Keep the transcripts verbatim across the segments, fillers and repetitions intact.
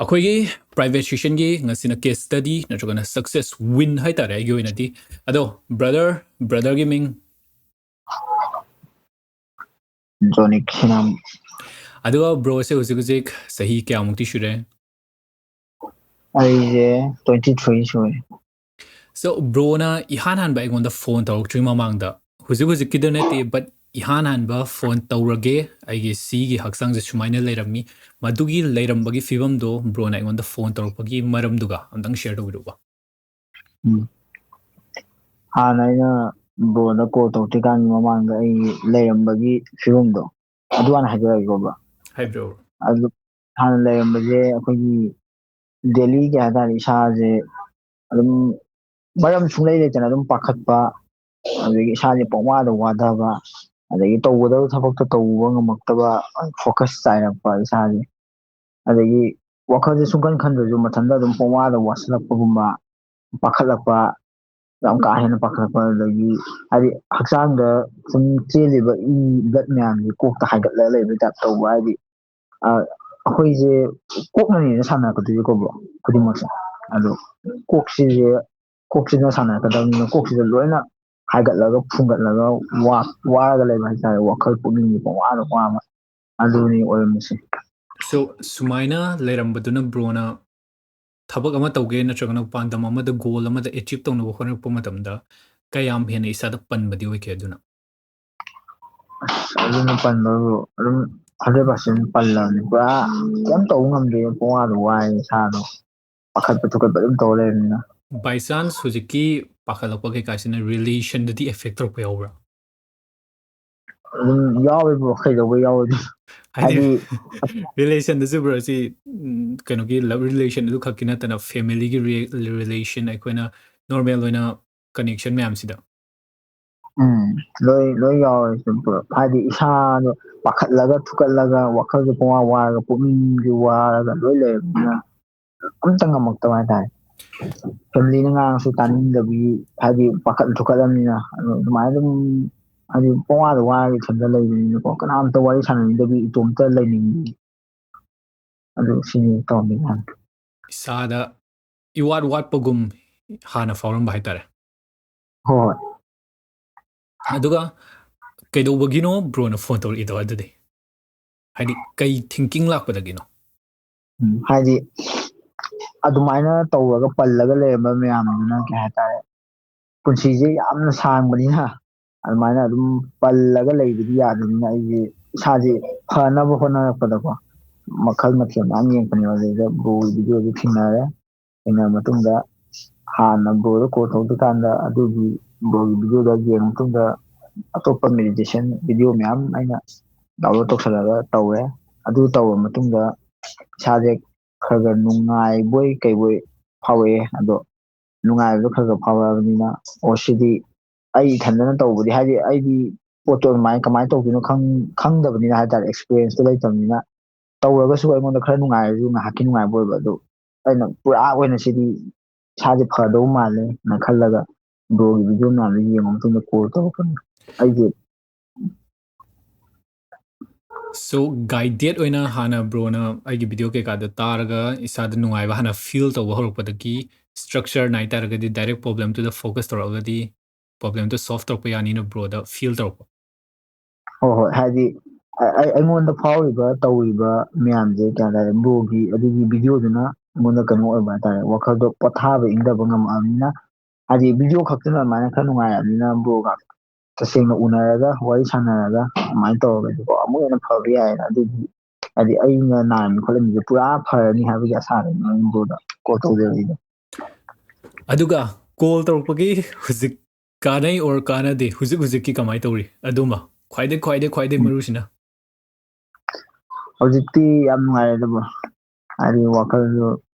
ꯑꯩꯈꯣꯏꯒꯤ private sessionꯒꯤ ꯉꯁꯤꯅ case study ꯅꯠꯇ꯭ꯔꯒꯅ success win ꯍꯥꯏꯇꯥꯔꯦ ꯑꯩꯒꯤ ꯑꯣꯏꯅꯗꯤ꯫ ꯑꯗꯣ brother, brotherꯒꯤ ꯃꯤꯡ? ꯖꯣꯅꯤꯛ ꯁꯤꯅꯥꯝ꯫ ꯑꯗꯨꯒ broꯁꯦ ꯍꯧꯖꯤꯛ ꯍꯧꯖꯤꯛ ꯆꯍꯤ ꯀꯌꯥꯃꯨꯛꯇꯤ ꯁꯨꯔꯦ? ꯑꯩꯁꯦ twenty three ꯁꯨꯔꯦ꯫ So broꯅ ꯏꯍꯥꯟ ꯍꯥꯟꯕ ꯑꯩꯉꯣꯟꯗ phone ꯇꯧꯔꯛꯇ꯭ꯔꯤ ꯃꯃꯥꯡꯗ, ꯍꯧꯖꯤꯛ ꯍꯧꯖꯤꯛꯀꯤꯗ ꯅꯠꯇꯦ, but ꯏꯍꯥꯟ ꯍꯥꯟꯕ phone ꯇꯧꯔꯒꯦ, ꯑꯩꯒꯤ ꯁꯤꯒꯤ ꯍꯛꯆꯥꯡꯁꯦ ꯁꯨꯃꯥꯏꯅ ꯂꯩꯔꯝꯃꯤ, ꯃꯗꯨꯒꯤ ꯂꯩꯔꯝꯕꯒꯤ ꯐꯤꯕꯝꯗꯣ broꯅ ꯑꯩꯉꯣꯟꯗ phone ꯇꯧꯔꯛꯄꯒꯤ ꯃꯔꯝꯗꯨꯒ ꯑꯝꯇꯪ share ꯇꯧꯕꯤꯔꯛꯎꯕ꯫ ꯎꯝ꯫ ꯍꯥꯟꯅ ꯑꯩꯅ broꯗ call ꯇꯧꯔꯛꯇ꯭ꯔꯤꯀꯥꯟꯒꯤ ꯃꯃꯥꯡꯗ ꯑꯩ ꯂꯩꯔꯝꯕꯒꯤ ꯐꯤꯕꯝꯗꯣ ꯑꯗꯨ ꯍꯥꯟꯅ ꯍꯥꯏꯖꯔꯛꯑꯒꯦꯀꯣ bro꯫ ꯍꯥꯏꯕꯤꯔꯛꯎ꯫ ꯑꯗꯨ ꯍꯥꯟꯅ ꯂꯩꯔꯝꯕꯁꯦ ꯑꯩꯈꯣꯏꯒꯤ daily ꯀꯩ ꯍꯥꯏꯇꯥꯔꯦ, ꯏꯁꯥꯁꯦ ꯑꯗꯨꯝ ꯃꯔꯝ ꯁꯨꯡꯂꯩ ꯂꯩꯇꯅ ꯑꯗꯨꯝ ꯄꯥꯈꯠꯄ, ꯑꯗꯒꯤ ꯏꯁꯥꯁꯦ ꯄꯪꯋꯥꯗ ꯋꯥꯊꯕ, ꯑꯗꯒꯤ ꯇꯧꯒꯗꯕ ꯊꯕꯛꯇꯣ ꯇꯧꯕ ꯉꯝꯃꯛꯇꯕ, focus ꯆꯥꯏꯔꯛꯄ ꯏꯁꯥꯁꯦ, ꯑꯗꯒꯤ ꯋꯥꯈꯜꯁꯦ ꯁꯨꯡꯈꯟ ꯈꯟꯗ꯭ꯔꯁꯨ ꯃꯊꯟꯇ ꯑꯗꯨꯝ ꯄꯪꯋꯥꯗ ꯋꯥꯁꯤꯜꯂꯛꯄꯒꯨꯝꯕ, ꯄꯥꯈꯠꯂꯛꯄ, ꯌꯥꯝ ꯀꯥ ꯍꯦꯟꯅ ꯄꯥꯈꯠꯂꯛꯄ, ꯑꯗꯒꯤ ꯍꯥꯏꯗꯤ ꯍꯛꯆꯥꯡꯗ ꯁꯨꯝ ꯆꯦꯜꯂꯤꯕ ꯏ blood ꯃꯌꯥꯝꯁꯦ ꯀꯣꯛꯇ ꯍꯥꯏꯒꯠꯂꯒ ꯂꯩꯕꯩ type ꯇꯧꯕ, ꯍꯥꯏꯗꯤ ꯑ, ꯑꯩꯈꯣꯏꯁꯦ ꯀꯣꯛꯅꯅꯦꯅ ꯁꯥꯟꯅꯔꯛꯀꯗꯣꯏꯁꯦꯀꯣ bro, ꯈꯨꯗꯤꯡꯃꯛꯁꯦ꯫ ꯑꯗꯣ ꯀꯣꯛꯁꯤꯁꯦ, ꯀꯣꯛꯁꯤꯅ ꯁꯥꯟꯅꯔꯛꯀꯗꯕꯅꯤꯅ ꯀꯣꯛꯁꯤꯗ ꯂꯣꯏꯅ ꯍꯥꯏꯒꯠꯂꯒ ꯐꯨꯡꯒꯠꯂꯒ ꯋꯥ-, ꯋꯥꯔꯒ ꯂꯩꯕ ꯍꯥꯏꯇꯥꯔꯦ, ꯋꯥꯈꯜ ꯄꯨꯛꯅꯤꯡꯁꯦ ꯄꯪꯋꯥꯗ ꯋꯥꯕ, ꯑꯗꯨꯅꯤ ꯑꯣꯏꯔꯝꯃꯤꯁꯦ꯫ So ꯁꯨꯃꯥꯏꯅ ꯂꯩꯔꯝꯕꯗꯨꯅ broꯅ ꯊꯕꯛ ꯑꯃ ꯇꯧꯒꯦ ꯅꯠꯇ꯭ꯔꯒꯅ ꯄꯥꯟꯗꯝ ꯑꯃꯗ, goal ꯑꯃꯗ achieve ꯇꯧꯅꯕ ꯍꯣꯠꯅꯔꯛꯄ ꯃꯇꯝꯗ ꯀꯌꯥꯝ ꯍꯦꯟꯅ ꯏꯁꯥꯗ ꯄꯟꯕꯗꯤ ꯑꯣꯏꯈꯤ ꯑꯗꯨꯅ? ꯑꯁ, ꯑꯗꯨꯅ ꯄꯟꯕꯕꯨ ꯑꯗꯨꯝ hundred percent ꯄꯜꯂꯕꯅꯤ꯫ ꯄꯨꯔꯥ ꯀꯩꯝ ꯇꯧꯕ ꯉꯝꯗꯦ, ꯄꯨꯡꯋꯥꯗ ꯋꯥꯏ ꯏꯁꯥꯗꯣ꯫ ꯄꯥꯈꯠꯄ ꯊꯨꯀꯠꯄ ꯑꯗꯨꯝ ꯇꯧ ꯂꯩꯔꯕꯅꯤꯅ꯫ By chance ꯍꯧꯖꯤꯛꯀꯤ ꯄꯥꯈꯠꯂꯛꯄ ꯀꯩꯀꯥꯁꯤꯅ relationꯗꯗꯤ effect ꯇꯧꯔꯛꯄ ꯌꯥꯎꯕ꯭ꯔꯥ? ꯑꯗꯨꯝ ꯌꯥꯎꯋꯦ bro, ꯀꯩꯗꯧꯕ ꯌꯥꯎꯔꯣꯏꯗꯣꯏꯅꯣ? ꯍꯥꯏꯗꯤ ꯍꯥꯏꯗꯤ relationꯗꯁꯨ bro, ꯁꯤ, ꯎꯝ, ꯀꯩꯅꯣꯒꯤ love relationꯗꯨ ꯈꯛꯀꯤ ꯅꯠꯇꯅ familyꯒꯤ re-, relation, ꯑꯩꯈꯣꯏꯅ normal ꯑꯣꯏꯅ connection ꯃꯌꯥꯝꯁꯤꯗ꯫ ꯎꯝ, ꯂꯣꯏ, ꯂꯣꯏ ꯌꯥꯎꯔꯦ ꯁꯨꯝ ꯄꯨꯂꯞ꯫ ꯍꯥꯏꯗꯤ ꯏꯁꯥꯗꯣ ꯄꯥꯈꯠꯂꯒ, ꯊꯨꯀꯠꯂꯒ, ꯋꯥꯈꯜꯁꯦ ꯄꯨꯡꯋꯥ ꯋꯥꯔꯒ, ꯄꯨꯛꯅꯤꯡꯁꯦ ꯋꯥꯔꯒ ꯂꯣꯏ ꯂꯩꯔꯕꯅꯤꯅ ꯑꯝꯇ ꯉꯝꯃꯛꯇꯕ ꯍꯥꯏꯇꯥꯔꯦ꯫ Familyꯅ ꯉꯥꯡꯉꯁꯨ ꯇꯥꯅꯤꯡꯗꯕꯤ, ꯍꯥꯏꯗꯤ ꯄꯥꯈꯠ ꯊꯨꯀꯠꯂꯕꯅꯤꯅ꯫ ꯑꯗꯣ ꯑꯗꯨꯃꯥꯏꯅ ꯑꯗꯨꯝ ꯍꯥꯏꯗꯤ ꯄꯨꯡꯋꯥꯗ ꯋꯥꯔꯒ ꯏꯊꯟꯇ ꯂꯩꯕꯅꯤꯅꯀꯣ, ꯀꯅꯥꯝꯇ ꯋꯥꯔꯤ ꯁꯥꯟꯅꯅꯤꯡꯗꯕꯤ, ꯏꯇꯣꯝꯇ ꯂꯩꯅꯤꯡꯕꯤ꯫ ꯑꯗꯨ ꯁꯤꯅꯤ ꯇꯧꯔꯝꯃꯤ ꯃꯌꯥꯝ꯫ ꯏꯁꯥꯗ ꯏꯋꯥꯠ ꯋꯥꯠꯄꯒꯨꯝ ꯍꯥꯟꯅ ꯐꯥꯎꯔꯝꯕ ꯍꯥꯏꯇꯥꯔꯦ꯫ ꯍꯣꯏ ꯍꯣꯏ꯫ ꯑꯗꯨꯒ ꯀꯩꯗꯧꯕꯒꯤꯅꯣ ꯕ꯭ꯔꯣꯅ ꯐꯣꯟ ꯇꯧꯔꯛꯏꯗꯣ? ꯑꯗꯨꯗꯤ ꯍꯥꯏꯗꯤ ꯀꯩ ꯊꯤꯡꯀꯤꯡ ꯂꯥꯛꯄꯗꯒꯤꯅꯣ? ꯎꯝ, ꯍꯥꯏꯗꯤ ꯑꯗꯨꯃꯥꯏꯅ ꯇꯧꯔꯒ ꯄꯜꯂꯒ ꯂꯩꯔꯝꯕ ꯃꯌꯥꯝꯗꯨꯅ ꯀꯩ ꯍꯥꯏꯇꯥꯔꯦ, ꯄꯨꯟꯁꯤꯁꯦ ꯌꯥꯝꯅ ꯁꯥꯡꯕꯅꯤꯅ ꯑꯗꯨꯃꯥꯏꯅ ꯑꯗꯨꯝ ꯄꯜꯂꯒ ꯂꯩꯕꯗꯤ ꯌꯥꯗꯕꯅꯤꯅ ꯑꯩꯁꯦ ꯏꯁꯥꯁꯦ ꯐꯅꯕ ꯍꯣꯠꯅꯔꯛꯄꯗꯀꯣ ꯃꯈꯜ ꯃꯊꯦꯜ ꯃꯌꯥꯝ ꯌꯦꯡꯉꯛꯄꯅꯦꯕ꯫ ꯑꯗꯨꯗꯩꯗ ꯕ꯭ꯔꯣꯒꯤ ꯚꯤꯗꯤꯑꯣꯗꯨ ꯊꯦꯡꯅꯔꯦ꯫ ꯊꯦꯡꯅꯔ ꯃꯇꯨꯡꯗ ꯍꯥꯟꯅ ꯕ꯭ꯔꯣꯗ ꯀꯣꯜ ꯇꯧꯗ꯭ꯔꯤꯀꯥꯟꯗ ꯑꯗꯨꯒꯤ ꯕ꯭ꯔꯣꯒꯤ ꯚꯤꯗꯤꯑꯣꯗꯣ ꯌꯦꯡꯉ ꯃꯇꯨꯡꯗ ꯑꯇꯣꯞꯄ ꯃꯦꯗꯤꯇꯦꯁꯟ ꯚꯤꯗꯤꯑꯣ ꯃꯌꯥꯝ ꯑꯩꯅ ꯗꯥꯎꯟꯂꯣꯗ ꯇꯧꯁꯜꯂꯒ ꯇꯧꯔꯦ꯫ ꯑꯗꯨ ꯇꯧꯔ ꯃꯇꯨꯡꯗ ꯏꯁꯥꯁꯦ ꯈꯔ ꯈꯔ ꯅꯨꯡꯉꯥꯏꯕꯣꯏ ꯀꯩꯕꯣꯏ ꯐꯥꯎꯔꯛꯑꯦ꯫ ꯑꯗꯣ ꯅꯨꯡꯉꯥꯏꯕꯗꯣ ꯈꯔ ꯈꯔ ꯐꯥꯎꯔꯛꯑꯕꯅꯤꯅ, ꯑꯣ ꯁꯤꯗꯤ ꯑꯩ ꯏꯊꯟꯗꯅ ꯇꯧꯕꯗꯤ, ꯍꯥꯏꯗꯤ ꯑꯩꯗꯤ ꯄꯣꯠꯇꯣ ꯑꯗꯨꯃꯥꯏꯅ ꯀꯃꯥꯏꯅ ꯇꯧꯗꯣꯏꯅꯣ ꯈꯪ-, ꯈꯪꯗꯕꯅꯤꯅ ꯍꯥꯏꯇꯥꯔꯦ, ꯑꯦꯛꯁꯄꯤꯔꯤꯌꯦꯟꯁꯇꯣ ꯂꯩꯇꯕꯅꯤꯅ꯫ ꯇꯧꯔꯒꯁꯨ ꯑꯩꯉꯣꯟꯗ ꯈꯔ ꯅꯨꯡꯉꯥꯏꯔꯁꯨ ꯉꯥꯏꯍꯥꯛꯀꯤ ꯅꯨꯡꯉꯥꯏꯕ ꯑꯣꯏꯕ, ꯑꯗꯣ ꯑꯩꯅ ꯄꯨꯔꯥ ꯑꯣꯏꯅ ꯁꯤꯗꯤ ꯏꯁꯥꯁꯦ ꯐꯗꯧ ꯃꯥꯜꯂꯦꯅ ꯈꯜꯂꯒ ꯕ꯭ꯔꯣꯒꯤ ꯚꯤꯗꯤꯑꯣ ꯃꯌꯥꯝꯗꯣ ꯌꯦꯡꯉ ꯃꯇꯨꯡꯗ ꯀꯣꯜ ꯇꯧꯔꯛꯄꯅꯤ꯫ ꯑꯩꯁꯦ ꯁꯣ ꯒꯥꯏꯗꯦꯠ ꯑꯣꯏꯅ ꯍꯥꯟꯅ ꯕ꯭ꯔꯣꯅ ꯑꯩꯒꯤ ꯚꯤꯗꯤꯑꯣ ꯀꯩꯀꯥꯗ ꯇꯥꯔꯒ ꯏꯁꯥꯗ ꯅꯨꯡꯉꯥꯏꯕ ꯍꯥꯟꯅ ꯐꯤꯜ ꯇꯧꯕ ꯍꯧꯔꯛꯄꯗꯒꯤ, ꯁ꯭ꯇ꯭ꯔꯛꯆꯔ ꯅꯥꯏ ꯇꯥꯔꯒꯗꯤ, ꯗꯥꯏꯔꯦꯛ ꯄ꯭ꯔꯣꯕ꯭ꯂꯦꯝꯗꯨꯗ ꯐꯣꯀꯁ ꯇꯧꯔꯛꯑꯒꯗꯤ ꯄ꯭ꯔꯣꯕ꯭ꯂꯦꯝꯗꯣ ꯁꯣꯜꯕ ꯇꯧꯔꯛꯄ ꯌꯥꯅꯤꯅ ꯕ꯭ꯔꯣꯗ ꯐꯤꯜ ꯇꯧꯔꯛꯄ? ꯍꯣꯏ ꯍꯣꯏ, ꯍꯥꯏꯗꯤ ꯑ-, ꯑꯩ-, ꯑꯩꯉꯣꯟꯗ ꯐꯥꯎꯔꯤꯕ ꯇꯧꯔꯤꯕ ꯃꯌꯥꯝꯁꯦ ꯀꯩ ꯍꯥꯏꯇꯥꯔꯦ, ꯕ꯭ꯔꯣꯒꯤ ꯑꯗꯨꯒꯤ ꯚꯤꯗꯤꯑꯣꯗꯨꯅ ꯑꯩꯉꯣꯟꯗ ꯀꯩꯅꯣ ꯑꯣꯏꯕ ꯍꯥꯏꯇꯥꯔꯦ, ꯋꯥꯈꯜꯗꯣ ꯄꯣꯊꯥꯕ ꯏꯪꯊꯕ ꯉꯝꯃꯛꯑꯕꯅꯤꯅ, ꯍꯥꯏꯗꯤ ꯚꯤꯗꯤꯑꯣ ꯈꯛꯇꯅ ꯑꯗꯨꯃꯥꯏꯅ ꯈꯔ ꯅꯨꯡꯉꯥꯏꯔꯕꯅꯤꯅ ꯕ꯭ꯔꯣꯒ ꯇꯁꯦꯡꯅ ꯎꯅꯔꯒ ꯋꯥꯔꯤ ꯁꯥꯟꯅꯔꯒ ꯑꯗꯨꯃꯥꯏꯅ ꯇꯧꯔꯒꯗꯤꯀꯣ ꯑꯃꯨꯛ ꯍꯦꯟꯅ ꯐꯕ ꯌꯥꯏꯌꯦꯅ꯫ ꯑꯗꯨꯒꯤ ꯍꯥꯏꯗꯤ ꯑꯩꯅ ꯅꯥꯔꯝꯃꯤ ꯈꯣꯠꯂꯝꯃꯤꯁꯦ ꯄꯨꯔꯥ ꯐꯔꯅꯤ ꯍꯥꯏꯕꯒꯤ ꯑꯁꯥꯗꯅꯤ ꯕ꯭ꯔꯣꯗ ꯀꯣꯜ ꯇꯧꯖꯔꯛꯏꯗꯣ꯫ ꯑꯗꯨꯒ ꯀꯣꯜ ꯇꯧꯔꯛꯄꯒꯤ ꯍꯧꯖꯤꯛ ꯀꯥꯟꯅꯩ ꯑꯣꯔ ꯀꯥꯟꯅꯗꯦ, ꯍꯧꯖꯤꯛ ꯍꯧꯖꯤꯛꯀꯤ ꯀꯃꯥꯏꯅ ꯇꯧꯔꯤ? ꯑꯗꯨꯃ ꯈ꯭ꯋꯥꯏꯗꯩ ꯈ꯭ꯋꯥꯏꯗꯩ ꯈ꯭ꯋꯥꯏꯗꯩ ꯎꯝ꯫ ꯃꯔꯨꯁꯤꯅ꯫ ꯍꯧꯖꯤꯛꯇꯤ ꯌꯥꯝ ꯅꯨꯡꯉꯥꯏꯔꯦꯗꯕꯣ, ꯍꯥꯏꯗꯤ ꯋꯥꯈꯜꯁꯨ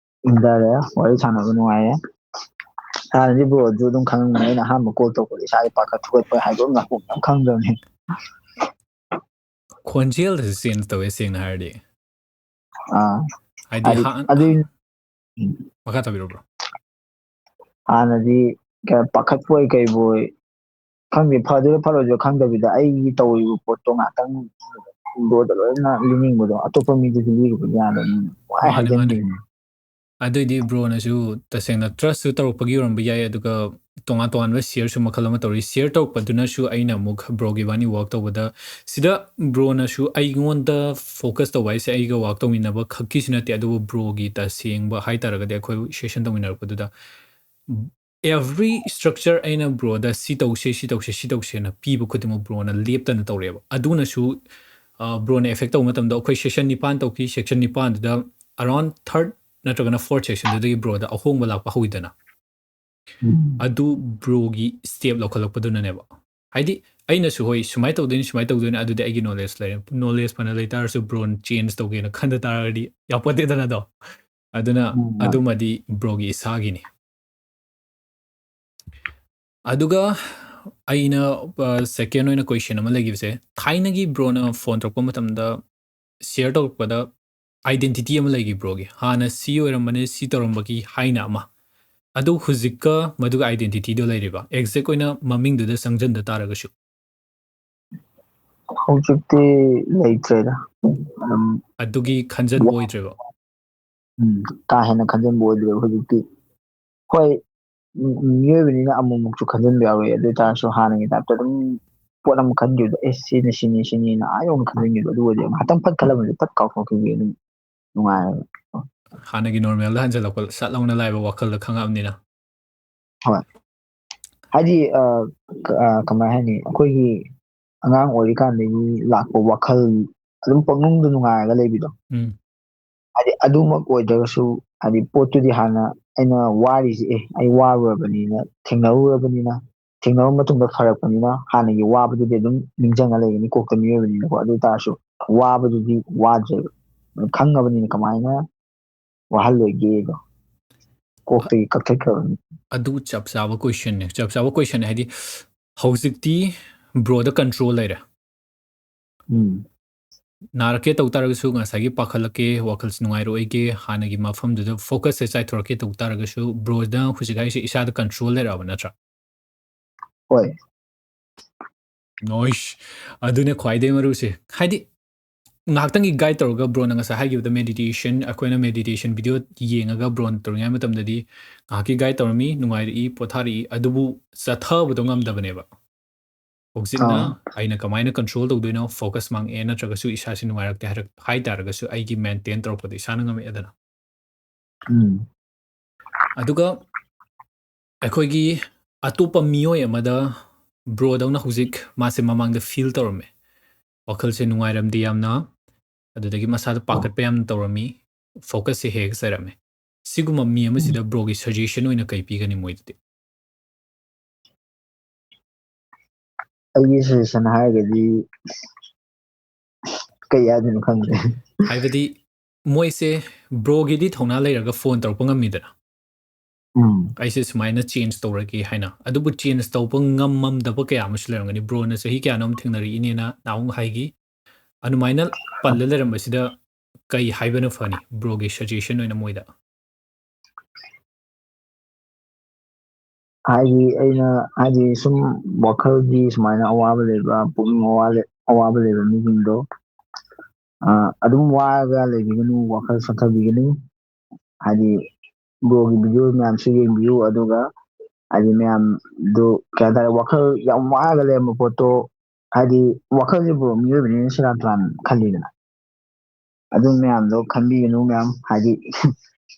ꯏꯪꯊꯔꯦ, ꯋꯥꯔꯤ ꯁꯥꯟꯅꯕ ꯅꯨꯡꯉꯥꯏꯔꯦ꯫ ꯍꯥꯟꯅꯗꯤ ꯕ꯭ꯔꯣꯁꯨ ꯑꯗꯨꯝ ꯈꯪꯉꯝꯒꯅꯤ, ꯑꯩꯅ ꯑꯍꯥꯟꯕ ꯀꯣꯜ ꯇꯧꯕꯗ ꯏꯁꯥꯒꯤ ꯄꯥꯈꯠ ꯊꯨꯀꯠꯄ ꯍꯥꯏꯕ ꯑꯃ ꯂꯥꯛꯄ ꯌꯥꯝ ꯈꯪꯗꯕꯅꯤ꯫ ꯈꯣꯟꯖꯦꯜꯗꯁꯨ ꯆꯦꯟꯖ ꯇꯧꯋꯦ, ꯁꯦꯡꯅ ꯍꯥꯏꯔꯗꯤ꯫ ꯑꯥ, ꯍꯥꯏꯗꯤ ꯍꯥꯏꯗꯤ ꯍꯥꯟ- ꯑꯗꯨꯏ ꯎꯝ, ꯃꯈꯥ ꯇꯥꯕꯤꯔꯣ ꯕ꯭ꯔꯣ꯫ ꯍꯥꯟꯅꯗꯤ ꯀꯩ ꯄꯥꯈꯠꯄꯣꯏ ꯀꯩꯕꯣꯏ ꯈꯪꯗꯦ, ꯐꯗꯣꯏꯔꯥ ꯐꯔꯣꯏꯗꯣꯏꯔꯥ ꯈꯪꯗꯕꯤꯗ ꯑꯩꯒꯤ ꯇꯧꯔꯤꯕ ꯄꯣꯠꯇꯣ ꯉꯥꯛꯇꯪ ꯕ꯭ꯔꯣꯗ ꯂꯣꯏꯅ ꯂꯤꯅꯤꯡꯕꯗꯣ ꯑꯇꯣꯞꯄ ꯃꯤꯗꯨꯁꯨ ꯂꯤꯔꯨꯕꯗꯤ ꯌꯥꯗꯕꯅꯤꯅ ꯅꯨꯡꯉꯥꯏ ꯃꯥꯅꯦ, ꯃꯥꯅꯦ꯫ ꯍꯥꯏꯖꯟꯕꯤꯕꯅꯦ꯫ ꯑꯗꯨꯏꯗꯤ ꯕ꯭ꯔꯣꯅꯁꯨ ꯇꯁꯦꯡꯅ ꯇ꯭ꯔꯁꯁꯨ ꯇꯧꯔꯛꯄꯒꯤ ꯑꯣꯏꯔꯝꯕ ꯌꯥꯏ, ꯑꯗꯨꯒ ꯇꯣꯉꯥꯟ ꯇꯣꯉꯥꯟꯕ ꯁꯤꯌꯔꯁꯨ ꯃꯈꯜ ꯑꯃ ꯇꯧꯔꯤ꯫ ꯁꯤꯌꯔ ꯇꯧꯔꯛꯄꯗꯨꯅꯁꯨ ꯑꯩꯅ ꯑꯃꯨꯛ ꯕ꯭ꯔꯣꯒꯤ ꯏꯕꯥꯅꯤ ꯋꯥꯛ ꯇꯧꯕꯗ, ꯁꯤꯗ ꯕ꯭ꯔꯣꯅꯁꯨ ꯑꯩꯉꯣꯟꯗ ꯐꯣꯀꯁ ꯇꯧꯕ ꯍꯥꯏꯁꯦ ꯑꯩꯒ ꯋꯥꯛ ꯇꯧꯃꯤꯟꯅꯕ ꯈꯛꯀꯤꯁꯨ ꯅꯠꯇꯦ, ꯑꯗꯨꯕꯨ ꯕ꯭ꯔꯣꯒꯤ ꯇꯁꯦꯡꯕ ꯍꯥꯏꯇꯥꯔꯒꯗꯤ ꯑꯩꯈꯣꯏ ꯁꯦꯁꯟ ꯇꯧꯃꯤꯟꯅꯔꯛꯄꯗꯨꯗ every structure ꯑꯩꯅ ꯕ꯭ꯔꯣꯗ ꯁꯤ ꯇꯧꯁꯦ, ꯁꯤ ꯇꯧꯁꯦ, ꯁꯤ ꯇꯧꯁꯦꯅ ꯄꯤꯕ ꯈꯨꯗꯤꯡꯃꯛ ꯕ꯭ꯔꯣꯅ ꯂꯦꯞꯇꯅ ꯇꯧꯔꯛꯑꯦꯕ꯫ ꯑꯗꯨꯅꯁꯨ ꯕ꯭ꯔꯣꯅ ꯑꯦꯐꯦꯛ ꯇꯧꯕ ꯃꯇꯝꯗ ꯑꯩꯈꯣꯏ ꯁꯦꯁꯟ ꯅꯤꯄꯥꯟ ꯇꯧꯈꯤ꯫ ꯁꯦꯁꯟ ꯅꯤꯄꯥꯟꯗꯨꯗ ꯑꯔꯥꯎꯟ ꯊꯥꯔꯠ ꯅꯠꯇ꯭ꯔꯒꯅ ꯐꯣꯔꯠ ꯁꯦꯁꯟꯗꯨꯗꯒꯤ ꯕ꯭ꯔꯣꯗ ꯑꯍꯣꯡꯕ ꯂꯥꯛꯄ ꯍꯧꯋꯤꯗꯅ꯫ ꯎꯝ꯫ ꯑꯗꯨ ꯕ꯭ꯔꯣꯒꯤ ꯁ꯭ꯇꯦꯞ ꯂꯧꯈꯠꯂꯛꯄꯗꯨꯅꯅꯦꯕ꯫ ꯍꯥꯏꯗꯤ ꯑꯩꯅꯁꯨ ꯍꯣꯏ ꯁꯨꯃꯥꯏꯅ ꯇꯧꯗꯣꯏꯅꯤ, ꯁꯨꯃꯥꯏꯅ ꯇꯧꯗꯣꯏꯅꯤ, ꯑꯗꯨꯗꯤ ꯑꯩꯒꯤ ꯅꯣꯂꯦꯖ ꯂꯩꯔꯦ꯫ ꯅꯣꯂꯦꯖ ꯐꯅ ꯂꯩꯇꯥꯔꯁꯨ ꯕ꯭ꯔꯣꯅ ꯆꯦꯟꯖ ꯇꯧꯒꯦꯅ ꯈꯟꯗ ꯇꯥꯔꯒꯗꯤ ꯌꯥꯄꯣꯠꯇꯦꯗꯅꯗꯣ꯫ ꯑꯗꯨꯅ ꯎꯝ, ꯃꯥꯅꯦ꯫ ꯑꯗꯨꯃꯗꯤ ꯕ꯭ꯔꯣꯒꯤ ꯏꯁꯥꯒꯤꯅꯤ꯫ ꯑꯗꯨꯒ ꯑꯩꯅ ꯁꯦꯀꯦꯟ ꯑꯣꯏꯅ ꯀꯣꯏꯁꯟ ꯑꯃ ꯂꯩꯈꯤꯕꯁꯦ, ꯊꯥꯏꯅꯒꯤ ꯕ꯭ꯔꯣꯅ ꯐꯣꯟ ꯇꯧꯔꯛꯄ ꯃꯇꯝꯗ ꯁꯤꯌꯔ ꯇꯧꯔꯛꯄꯗ ꯑꯥꯏꯗꯦꯟꯇꯤꯇꯤ ꯑꯃ ꯂꯩꯈꯤ ꯕ꯭ꯔꯣꯒꯤ, ꯍꯥꯟꯅ ꯁꯤ ꯑꯣꯏꯔꯝꯕꯅꯦ, ꯁꯤ ꯇꯧꯔꯝꯕꯒꯤ ꯍꯥꯏꯅ ꯑꯃ, ꯑꯗꯨ ꯍꯧꯖꯤꯛꯀ ꯃꯗꯨꯒ ꯑꯥꯏꯗꯦꯟꯇꯤꯇꯤꯗꯣ ꯂꯩꯔꯤꯕ? ꯑꯦꯛꯖꯦꯛ ꯑꯣꯏꯅ ꯃꯃꯤꯡꯗꯨꯗ ꯆꯪꯁꯤꯟꯗ ꯇꯥꯔꯒꯁꯨ꯫ ꯍꯧꯖꯤꯛꯇꯤ ꯂꯩꯇ꯭ꯔꯦꯗ꯫ ꯑꯗꯨꯝ ꯑꯗꯨꯒꯤ ꯈꯟꯖꯟꯕ ꯑꯣꯏꯗ꯭ꯔꯦꯕ? ꯎꯝ, ꯀꯥ ꯍꯦꯟꯅ ꯈꯟꯖꯟꯕ ꯑꯣꯏꯗ꯭ꯔꯦꯕ ꯍꯧꯖꯤꯛꯇꯤ꯫ ꯍꯣꯏ, ꯎꯝ, ꯎꯝ, ꯃꯤꯑꯣꯏꯕꯅꯤꯅ ꯑꯃꯨꯛꯃꯨꯛꯁꯨ ꯈꯟꯖꯟꯕ ꯌꯥꯎꯋꯦ꯫ ꯑꯗꯨ ꯑꯣꯏ ꯇꯥꯔꯁꯨ ꯍꯥꯟꯅꯒꯤ ꯇꯥꯏꯞꯇ ꯑꯗꯨꯝ ꯄꯣꯠ ꯑꯃ ꯈꯟꯈꯤꯕꯗꯣ, "ꯑꯦ, ꯁꯤꯅ ꯁꯤꯅꯤ, ꯁꯤꯅꯤꯅ" ꯑꯥ ꯌꯧꯅ ꯈꯟꯖꯟꯈꯤꯕꯗꯣ, ꯑꯗꯨ ꯑꯣꯏꯗꯤ ꯉꯥꯏꯍꯥꯛꯇꯪ ꯐꯠ ꯈꯜꯂꯝꯃꯁꯨ ꯐꯠ ꯀꯥꯎꯊꯣꯛꯈꯤꯕꯒꯤ ꯑꯗꯨꯝ ꯅꯨꯡꯉꯥꯏꯌꯦꯕ꯫ ꯍꯥꯟꯅꯒꯤ ꯅꯣꯔꯃꯦꯜꯗ ꯍꯟꯖꯜꯂꯛꯄ, ꯁꯠ ꯂꯥꯎꯅ ꯂꯥꯏꯕ ꯋꯥꯈꯜꯗ ꯈꯪꯉꯛꯑꯕꯅꯤꯅ꯫ ꯍꯣꯏ꯫ ꯍꯥꯏꯗꯤ, ꯑ, ꯀ-, ꯑ, ꯀꯃꯥꯏ ꯍꯥꯏꯅꯤ? ꯑꯩꯈꯣꯏꯒꯤ ꯑꯉꯥꯡ ꯑꯣꯏꯔꯤꯀꯥꯟꯗꯒꯤ ꯂꯥꯛꯄ ꯋꯥꯈꯜ, ꯑꯗꯨꯝ ꯄꯪꯅꯨꯡꯗ ꯅꯨꯡꯉꯥꯏꯔꯒ ꯂꯩꯕꯤꯗꯣ꯫ ꯎꯝ꯫ ꯍꯥꯏꯗꯤ, ꯑꯗꯨꯃꯛ ꯑꯣꯏꯗ꯭ꯔꯒꯁꯨ, ꯍꯥꯏꯗꯤ, ꯄꯣꯠꯇꯨꯗꯤ ꯍꯥꯟꯅ ꯑꯩꯅ ꯋꯥꯔꯤꯁꯦ, "ꯑꯦ, ꯑꯩ ꯋꯥꯔꯨꯔꯕꯅꯤꯅ, ꯊꯦꯡꯅꯔꯨꯔꯕꯅꯤꯅ, ꯊꯦꯡꯅꯔ ꯃꯇꯨꯡꯗ ꯐꯔꯛꯄꯅꯤꯅ", ꯍꯥꯟꯅꯒꯤ ꯋꯥꯕꯗꯨꯗꯤ ꯑꯗꯨꯝ ꯅꯤꯡꯁꯤꯡꯉ ꯂꯩꯒꯅꯤ ꯀꯣꯛꯇ, ꯃꯤꯑꯣꯏꯕꯅꯤꯅꯀꯣ꯫ ꯑꯗꯨ ꯑꯣꯏ ꯇꯥꯔꯁꯨ ꯋꯥꯕꯗꯨꯗꯤ ꯋꯥꯗ꯭ꯔꯦꯕ꯫ ꯈꯪꯉꯕꯅꯤꯅ ꯀꯃꯥꯏꯅ ꯋꯥꯍꯜꯂꯣꯏꯒꯦꯗꯣ ꯀꯣꯛꯇꯒꯤ ꯀꯛꯊꯠꯈ꯭ꯔꯕꯅꯤ꯫ ꯑꯗꯨ ꯆꯞ ꯆꯥꯕ ꯀꯣꯏꯁꯟꯅꯦ, ꯆꯞ ꯆꯥꯕ ꯀꯣꯏꯁꯟꯅꯦ꯫ ꯍꯥꯏꯗꯤ, ꯍꯧꯖꯤꯛꯇꯤ ꯕ꯭ꯔꯣꯗ ꯀꯟꯇ꯭ꯔꯣꯜ ꯂꯩꯔꯦ꯫ ꯎꯝ꯫ ꯅꯥꯔꯛꯀꯦ ꯇꯧ ꯇꯥꯔꯒꯁꯨ ꯉꯁꯥꯏꯒꯤ ꯄꯥꯈꯠꯂꯛꯀꯦ, ꯋꯥꯈꯜꯁꯦ ꯅꯨꯡꯉꯥꯏꯔꯛꯑꯣꯏꯒꯦ, ꯍꯥꯟꯅꯒꯤ ꯃꯐꯝꯗꯨꯗ ꯐꯣꯀꯁꯁꯦ ꯆꯥꯏꯊꯣꯔꯛꯀꯦ ꯇꯧ ꯇꯥꯔꯒꯁꯨ, ꯕ꯭ꯔꯣꯗ ꯍꯧꯖꯤꯛ ꯍꯥꯏꯁꯦ ꯏꯁꯥꯗ ꯀꯟꯇ꯭ꯔꯣꯜ ꯂꯩꯔꯛꯑꯕ ꯅꯠꯇ꯭ꯔꯥ? ꯍꯣꯏ꯫ ꯅꯣꯏꯁ꯫ ꯑꯗꯨꯅꯦ ꯈ꯭ꯋꯥꯏꯗꯒꯤ ꯃꯔꯨꯁꯦ꯫ ꯍꯥꯏꯗꯤ, ꯉꯥꯏꯍꯥꯛꯇꯪꯒꯤ ꯒꯥꯏꯗ ꯇꯧꯔꯒ, ꯕ꯭ꯔꯣꯅ ꯉꯁꯥꯏ ꯍꯥꯏꯈꯤꯕꯗ ꯃꯦꯗꯤꯇꯦꯁꯟ, ꯑꯩꯈꯣꯏꯅ ꯃꯦꯗꯤꯇꯦꯁꯟ ꯚꯤꯗꯤꯑꯣ ꯌꯦꯡꯉꯒ ꯕ꯭ꯔꯣꯅ ꯇꯧꯔꯤꯉꯩ ꯃꯇꯝꯗꯗꯤ ꯉꯥꯏꯍꯥꯛꯀꯤ ꯒꯥꯏꯗ ꯇꯧꯔꯝꯃꯤ, ꯅꯨꯡꯉꯥꯏꯔꯛꯏ, ꯄꯣꯊꯥꯔꯛꯏ, ꯑꯗꯨꯕꯨ ꯆꯠꯊꯕꯗꯣ ꯉꯝꯗꯕꯅꯦꯕ꯫ ꯍꯧꯖꯤꯛꯅ ꯑꯥ꯫ ꯑꯩꯅ ꯀꯃꯥꯏꯅ ꯀꯟꯇ꯭ꯔꯣꯜ ꯇꯧꯗꯣꯏꯅꯣ? ꯐꯣꯀꯁ ꯃꯥꯡꯉꯛꯑꯦ, ꯅꯠꯇ꯭ꯔꯒꯁꯨ ꯏꯁꯥꯁꯤ ꯅꯨꯡꯉꯥꯏꯔꯛꯇꯦ ꯍꯥꯏꯔ-, ꯍꯥꯏ ꯇꯥꯔꯒꯁꯨ ꯑꯩꯒꯤ ꯃꯦꯟꯇꯦꯟ ꯇꯧꯔꯛꯄꯗꯣ ꯏꯁꯥꯅ ꯉꯝꯃꯛꯑꯦꯗꯅ꯫ ꯎꯝ꯫ ꯑꯗꯨꯒ ꯑꯩꯈꯣꯏꯒꯤ ꯑꯇꯣꯞꯄ ꯃꯤꯑꯣꯏ ꯑꯃꯗ ꯕ꯭ꯔꯣꯗꯧꯅ ꯍꯧꯖꯤꯛ ꯃꯥꯁꯦ ꯃꯃꯥꯡꯗ ꯐꯤꯜ ꯇꯧꯔꯝꯃꯦ꯫ ꯋꯥꯈꯜꯁꯦ ꯅꯨꯡꯉꯥꯏꯔꯝꯗꯦ ꯌꯥꯝꯅ, ꯑꯗꯨꯗꯒꯤ ꯃꯁꯥꯗ ꯑꯣ꯫ ꯄꯥꯈꯠꯄ ꯌꯥꯝꯅ ꯇꯧꯔꯝꯃꯤ, ꯐꯣꯀꯁꯁꯦ ꯍꯦꯛ ꯍꯦꯛ ꯆꯥꯏꯔꯝꯃꯦ꯫ ꯁꯤꯒꯨꯝꯕ ꯃꯤ ꯎꯝ꯫ ꯑꯃꯁꯤꯗ ꯕ꯭ꯔꯣꯒꯤ ꯁꯖꯦꯁꯟ ꯑꯣꯏꯅ ꯀꯩ ꯄꯤꯒꯅꯤ ꯃꯣꯏꯗꯗꯤ? ꯑꯩꯒꯤ ꯁꯖꯦꯁꯟ ꯍꯥꯏꯔꯒꯗꯤ ꯀꯩ ꯍꯥꯏꯗꯣꯏꯅꯣ ꯈꯪꯗ꯭ꯔꯦ꯫ ꯍꯥꯏꯕꯗꯤ ꯃꯣꯏꯁꯦ ꯕ꯭ꯔꯣꯒꯤꯗꯤ ꯊꯧꯅꯥ ꯂꯩꯔꯒ ꯐꯣꯟ ꯇꯧꯔꯛꯄ ꯉꯝꯃꯤꯗꯅ꯫ ꯎꯝ꯫ "ꯑꯩꯁꯦ ꯁꯨꯃꯥꯏꯅ ꯆꯦꯟꯖ ꯇꯧꯔꯒꯦ" ꯍꯥꯏꯅ꯫ ꯑꯗꯨꯕꯨ ꯆꯦꯟꯖ ꯇꯧꯕ ꯉꯝꯃꯝꯗꯕ ꯀꯌꯥ ꯑꯃꯁꯨ ꯂꯩꯔꯝꯒꯅꯤ꯫ ꯕ꯭ꯔꯣꯅ ꯆꯍꯤ ꯀꯌꯥꯅꯣꯝ ꯊꯦꯡꯅꯔꯛꯏꯅꯦꯅ ꯅꯍꯥꯟꯃꯨꯛ ꯍꯥꯏꯈꯤ꯫ ꯑꯗꯨꯃꯥꯏꯅ ꯄꯜꯂ ꯂꯩꯔꯝꯕꯁꯤꯗ ꯀꯩ ꯍꯥꯏꯕꯅ ꯐꯅꯤ, ꯕ꯭ꯔꯣꯒꯤ ꯁꯖꯦꯁꯟ ꯑꯣꯏꯅ ꯃꯣꯏꯗ? ꯍꯥꯏꯗꯤ ꯑꯩꯅ, ꯍꯥꯏꯗꯤ ꯁꯨꯝ ꯋꯥꯈꯜꯒꯤ ꯁꯨꯃꯥꯏꯅ ꯑꯋꯥꯕ ꯂꯩꯕ, ꯄꯨꯛꯅꯤꯡ ꯑꯋꯥ-, ꯑꯋꯥꯕ ꯂꯩꯕ ꯃꯤꯁꯤꯡꯗꯣ, ꯑ, ꯑꯗꯨꯝ ꯋꯥꯔꯒ ꯂꯩꯕꯤꯒꯅꯨ, ꯋꯥꯈꯜ ꯁꯣꯟꯊꯕꯤꯒꯅꯨ꯫ ꯍꯥꯏꯗꯤ ꯕ꯭ꯔꯣꯒꯤ ꯚꯤꯗꯤꯑꯣ ꯃꯌꯥꯝꯁꯨ ꯌꯦꯡꯕꯤꯌꯨ, ꯑꯗꯨꯒ ꯍꯥꯏꯗꯤ ꯃꯌꯥꯝꯗꯨ ꯀꯩ ꯍꯥꯏꯇꯥꯔꯦ, ꯋꯥꯈꯜ ꯌꯥꯝ ꯋꯥꯔꯒ ꯂꯩꯔꯝꯕ ꯄꯣꯠꯇꯣ, ꯍꯥꯏꯗꯤ ꯋꯥꯈꯜꯁꯦ ꯕ꯭ꯔꯣ ꯃꯤꯑꯣꯏꯕꯅꯤꯅ ꯁꯦꯔꯥꯟ ꯇꯨꯔꯥꯟ ꯈꯜꯂꯤꯗꯅ꯫ ꯑꯗꯨ ꯃꯌꯥꯝꯗꯣ ꯈꯟꯕꯤꯒꯅꯨ ꯃꯌꯥꯝ, ꯍꯥꯏꯗꯤ